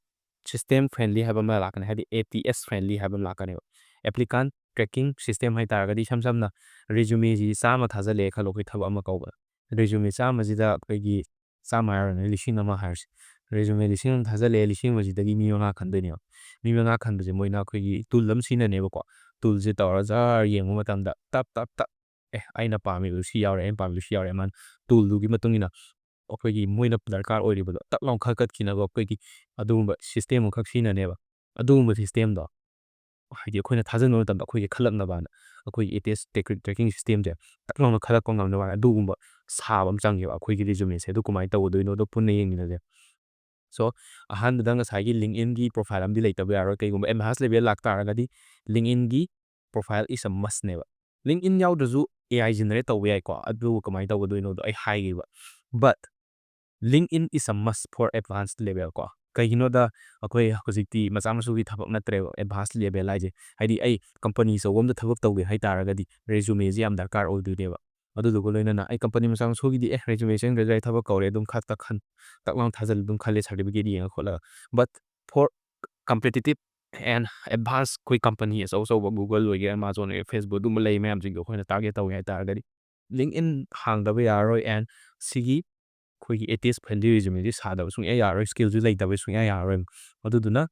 system friendly ꯍꯥꯏꯕ ꯑꯃ ꯂꯥꯛꯀꯅꯤ, ꯍꯥꯏꯗꯤ A T S friendly ꯍꯥꯏꯕ ꯑꯃ ꯂꯥꯛꯀꯅꯦꯕ꯫ Applicant tracking system ꯍꯥꯏ ꯇꯥꯔꯒꯗꯤ ꯏꯁꯝ ꯁꯝꯅ resume ꯁꯤ ꯆꯥꯝꯃ ꯊꯥꯖꯤꯜꯂꯛꯑꯦ ꯈꯜꯂꯣ, ꯑꯩꯈꯣꯏ ꯊꯕꯛ ꯑꯃ ꯀꯧꯕꯗ꯫ Resume ꯆꯥꯝꯃꯁꯤꯗ ꯑꯩꯈꯣꯏꯒꯤ, ꯆꯥꯝꯃ ꯍꯥꯏꯔꯣꯅꯦ, ꯂꯤꯁꯤꯡ ꯑꯃ ꯍꯥꯏꯔꯁꯤ꯫ Resume ꯂꯤꯁꯤꯡ ꯑꯃ ꯊꯥꯖꯤꯜꯂꯛꯑꯦ, ꯂꯤꯁꯤꯡ ꯑꯃꯁꯤꯗꯒꯤ ꯃꯤ ꯃꯉꯥ ꯈꯟꯗꯣꯏꯅꯦꯕ꯫ ꯃꯤ ꯃꯉꯥ ꯈꯟꯕꯁꯦ ꯃꯣꯏꯅ ꯑꯩꯈꯣꯏꯒꯤ tool ꯑꯃ ꯁꯤꯖꯤꯟꯅꯅꯦꯕꯀꯣ꯫ Toolꯁꯦ ꯇꯧꯔ ꯖꯔ ꯌꯦꯡꯕ ꯃꯇꯝꯗ ꯇꯞ ꯇꯞ ꯇꯞ, "ꯑꯦ, ꯑꯩꯅ ꯄꯥꯝꯃꯤꯕꯗꯨ ꯁꯤ ꯌꯥꯎꯔꯦ, ꯑꯩꯅ ꯄꯥꯝꯃꯤꯕꯗꯨ ꯁꯤ ꯌꯥꯎꯔꯦ", ꯃꯥꯅ toolꯗꯨꯒꯤ ꯃꯇꯨꯡ ꯏꯟꯅ ꯑꯩꯈꯣꯏꯒꯤ ꯃꯣꯏꯅ ꯗꯔꯀꯥꯔ ꯑꯣꯏꯔꯤꯕꯗꯣ ꯇꯛ ꯂꯥꯎꯅ ꯈꯜꯀꯠꯈꯤꯅꯕ ꯑꯩꯈꯣꯏꯒꯤ ꯑꯗꯨꯒꯨꯝꯕ system ꯑꯃꯈꯛ ꯁꯤꯖꯤꯟꯅꯅꯦꯕ꯫ ꯑꯗꯨꯒꯨꯝꯕ systemꯗꯣ, ꯍꯥꯏꯗꯤ ꯑꯩꯈꯣꯏꯅ ꯊꯥꯖꯤꯟꯕ ꯃꯇꯝꯗ ꯑꯩꯈꯣꯏꯒꯤ ꯈꯜꯂꯛꯅꯕꯅ ꯑꯩꯈꯣꯏꯒꯤ A T S tracking systemꯁꯦ ꯇꯛ ꯂꯥꯎꯅ ꯈꯜꯂꯛꯄ ꯉꯝꯅꯕ ꯑꯗꯨꯒꯨꯝꯕ ꯁꯥꯕ ꯑꯃ ꯆꯪꯉꯦꯕ ꯑꯩꯈꯣꯏꯒꯤ resumeꯁꯦ꯫ ꯑꯗꯨ ꯀꯃꯥꯏꯅ ꯇꯧꯒꯗꯣꯏꯅꯣꯗꯣ ꯄꯨꯟꯅ ꯌꯦꯡꯃꯤꯟꯅꯁꯦ꯫ So, ꯑꯍꯥꯟꯕꯗ ꯉꯁꯥꯏꯒꯤ LinkedInꯒꯤ profile ꯑꯃꯗꯤ ꯂꯩꯇꯕ ꯌꯥꯔꯣꯏ꯫ ꯀꯩꯒꯨꯝꯕ advance level ꯂꯥꯛꯇꯥꯔꯒꯗꯤ LinkedInꯒꯤ profile is a mustꯅꯦꯕ꯫ LinkedIn ꯌꯥꯎꯗ꯭ꯔꯁꯨ A I generate ꯇꯧꯕ ꯌꯥꯏꯀꯣ, ꯑꯗꯨ ꯀꯃꯥꯏꯅ ꯇꯧꯒꯗꯣꯏꯅꯣꯗꯣ ꯑꯩ ꯍꯥꯏꯒꯦꯕ꯫ But LinkedIn is a must for advanced level ꯀꯣ꯫ ꯀꯩꯒꯤꯅꯣꯗ ꯑꯩꯈꯣꯏ ꯍꯧꯖꯤꯛꯇꯤ ꯃꯆꯥ ꯃꯁꯨꯒꯤ ꯊꯕꯛ ꯅꯠꯇ꯭ꯔꯦꯕ advanced level ꯍꯥꯏꯁꯦ꯫ ꯍꯥꯏꯗꯤ ꯑꯩ company ꯑꯆꯧꯕ ꯑꯃꯗ ꯊꯕꯛ ꯇꯧꯒꯦ ꯍꯥꯏ ꯇꯥꯔꯒꯗꯤ resumeꯁꯦ ꯌꯥꯝ ꯗꯔꯀꯥꯔ ꯑꯣꯏꯗꯣꯏꯅꯦꯕ꯫ ꯑꯗꯨꯗꯨꯒ ꯂꯣꯏꯅꯅ ꯑꯩ company ꯃꯆꯥ ꯃꯁꯨꯒꯤꯗꯤ, "ꯑꯦ, resume ꯁꯦꯝꯗ꯭ꯔꯁꯨ ꯑꯩ ꯊꯕꯛ ꯀꯧꯔꯦ", ꯑꯗꯨꯝ ꯈꯛꯇ ꯈꯟ-, ꯇꯛ ꯂꯥꯎꯅ ꯊꯥꯖꯤꯜꯂ ꯑꯗꯨꯝ ꯈꯜꯂꯦ, certificate ꯌꯦꯡꯉ ꯈꯣꯠꯂꯒ꯫ But for competitive and advanced ꯑꯩꯈꯣꯏ company ꯑꯆꯧ ꯑꯆꯧꯕ Google ꯑꯣꯏꯒꯦꯔꯥ, Amazon ꯑꯣꯏꯒꯦꯔꯥ, Facebook ꯑꯗꯨꯝꯕ ꯂꯩ ꯃꯌꯥꯝꯁꯤꯡꯗꯣ ꯑꯩꯈꯣꯏꯅ target ꯇꯧꯒꯦ ꯍꯥꯏ ꯇꯥꯔꯒꯗꯤ LinkedIn ꯍꯥꯡꯗꯕ ꯌꯥꯔꯔꯣꯏ꯫ And ꯁꯤꯒꯤ ꯑꯩꯈꯣꯏꯒꯤ A T S friendly resumeꯁꯤ ꯁꯥꯗꯕ ꯁꯨꯡꯌꯥ ꯌꯥꯔꯔꯣꯏ, skillꯁꯨ ꯂꯩꯇꯕ ꯁꯨꯡꯌꯥ ꯌꯥꯔꯔꯣꯏ꯫ ꯑꯗꯨꯗꯨꯅ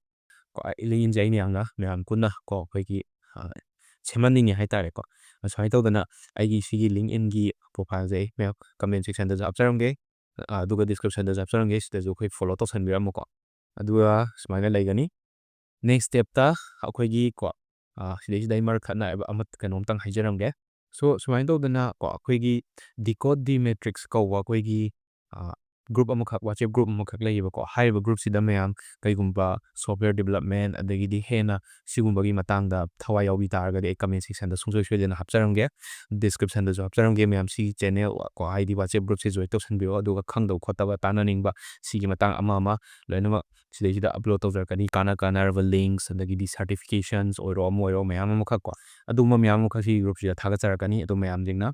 ꯀꯣ, ꯑꯩ LinkedInꯁꯦ ꯑꯩꯅ ꯌꯥꯝꯅ ꯃꯌꯥꯝ ꯄꯨꯟꯅ ꯀꯣ ꯑꯩꯈꯣꯏꯒꯤ, ꯑ, ꯁꯦꯝꯍꯟꯅꯤꯡꯉꯦ ꯍꯥꯏ ꯇꯥꯔꯦꯀꯣ꯫ ꯑꯁꯨꯃꯥꯏꯅ ꯇꯧꯗꯅ ꯑꯩꯒꯤ ꯁꯤꯒꯤ LinkedInꯒꯤ profileꯁꯦ ꯑꯩ ꯃꯌꯥꯝ comment sectionꯗꯁꯨ ꯍꯥꯞꯆꯔꯝꯒꯦ, ꯑ, ꯑꯗꯨꯒ descriptionꯗꯁꯨ ꯍꯥꯞꯆꯔꯝꯒꯦ, ꯁꯤꯗꯁꯨ ꯑꯩꯈꯣꯏ follow ꯇꯧꯁꯟꯕꯤꯔꯝꯃꯨꯀꯣ꯫ ꯑꯗꯨꯒ ꯁꯨꯃꯥꯏꯅ ꯂꯩꯒꯅꯤ꯫ Next stepꯇ ꯑꯩꯈꯣꯏꯒꯤ ꯀꯣ, ꯑ, ꯁꯤꯗꯩꯁꯤꯗ ꯑꯩ ꯃꯔꯛ ꯊꯠꯅ ꯑꯃ ꯀꯩꯅꯣꯝꯇꯪ ꯍꯥꯏꯖꯔꯝꯒꯦ꯫ So, ꯁꯨꯃꯥꯏꯅ ꯇꯧꯗꯅ ꯀꯣ ꯑꯩꯈꯣꯏꯒꯤ Decode the Matrix ꯀꯧꯕ ꯑꯩꯈꯣꯏꯒꯤ, ꯑ, group ꯑꯃꯈꯛ, WhatsApp group ꯑꯃꯈꯛ ꯂꯩꯌꯦꯕꯀꯣ꯫ ꯍꯥꯏꯔꯤꯕ groupꯁꯤꯗ ꯃꯌꯥꯝ ꯀꯩꯒꯨꯝꯕ software development ꯑꯗꯒꯤꯗꯤ ꯍꯦꯟꯅ ꯁꯤꯒꯨꯝꯕꯒꯤ ꯃꯇꯥꯡꯗ ꯊꯋꯥꯏ ꯌꯥꯎꯕꯤ ꯇꯥꯔꯒꯗꯤ ꯑꯩ comment sectionꯗ ꯁꯨꯡꯁꯣꯏ ꯁꯣꯏꯗꯅ ꯍꯥꯞꯆꯔꯝꯒꯦ, descriptionꯗꯁꯨ ꯍꯥꯞꯆꯔꯝꯒꯦ꯫ ꯃꯌꯥꯝ ꯁꯤꯒꯤ channel ꯀꯣ, ꯍꯥꯏꯗꯤ WhatsApp groupꯁꯤ join ꯇꯧꯁꯟꯕꯤꯔꯣ, ꯑꯗꯨꯒ ꯈꯪꯗꯕ ꯈꯣꯠꯇꯕ ꯇꯥꯟꯅꯅꯤꯡꯕ ꯁꯤꯒꯤ ꯃꯇꯥꯡ ꯑꯃ ꯑꯃ ꯂꯣꯏꯅꯃꯛ ꯁꯤꯗꯩꯁꯤꯗ upload ꯇꯧꯖꯔꯛꯀꯅꯤ꯫ ꯀꯥꯟꯅ ꯀꯥꯟꯅꯔꯕ links ꯑꯗꯒꯤꯗꯤ certifications ꯑꯣꯏꯔꯣ ꯑꯃ ꯑꯣꯏꯔꯣ ꯃꯌꯥꯝ ꯑꯃꯈꯛ ꯀꯣ, ꯑꯗꯨꯒꯨꯝꯕ ꯃꯌꯥꯝ ꯑꯃꯈꯛ ꯁꯤꯒꯤ groupꯁꯤꯗ ꯊꯥꯒꯠꯆꯔꯛꯀꯅꯤ꯫ ꯑꯗꯨ ꯃꯌꯥꯝꯁꯤꯡꯅ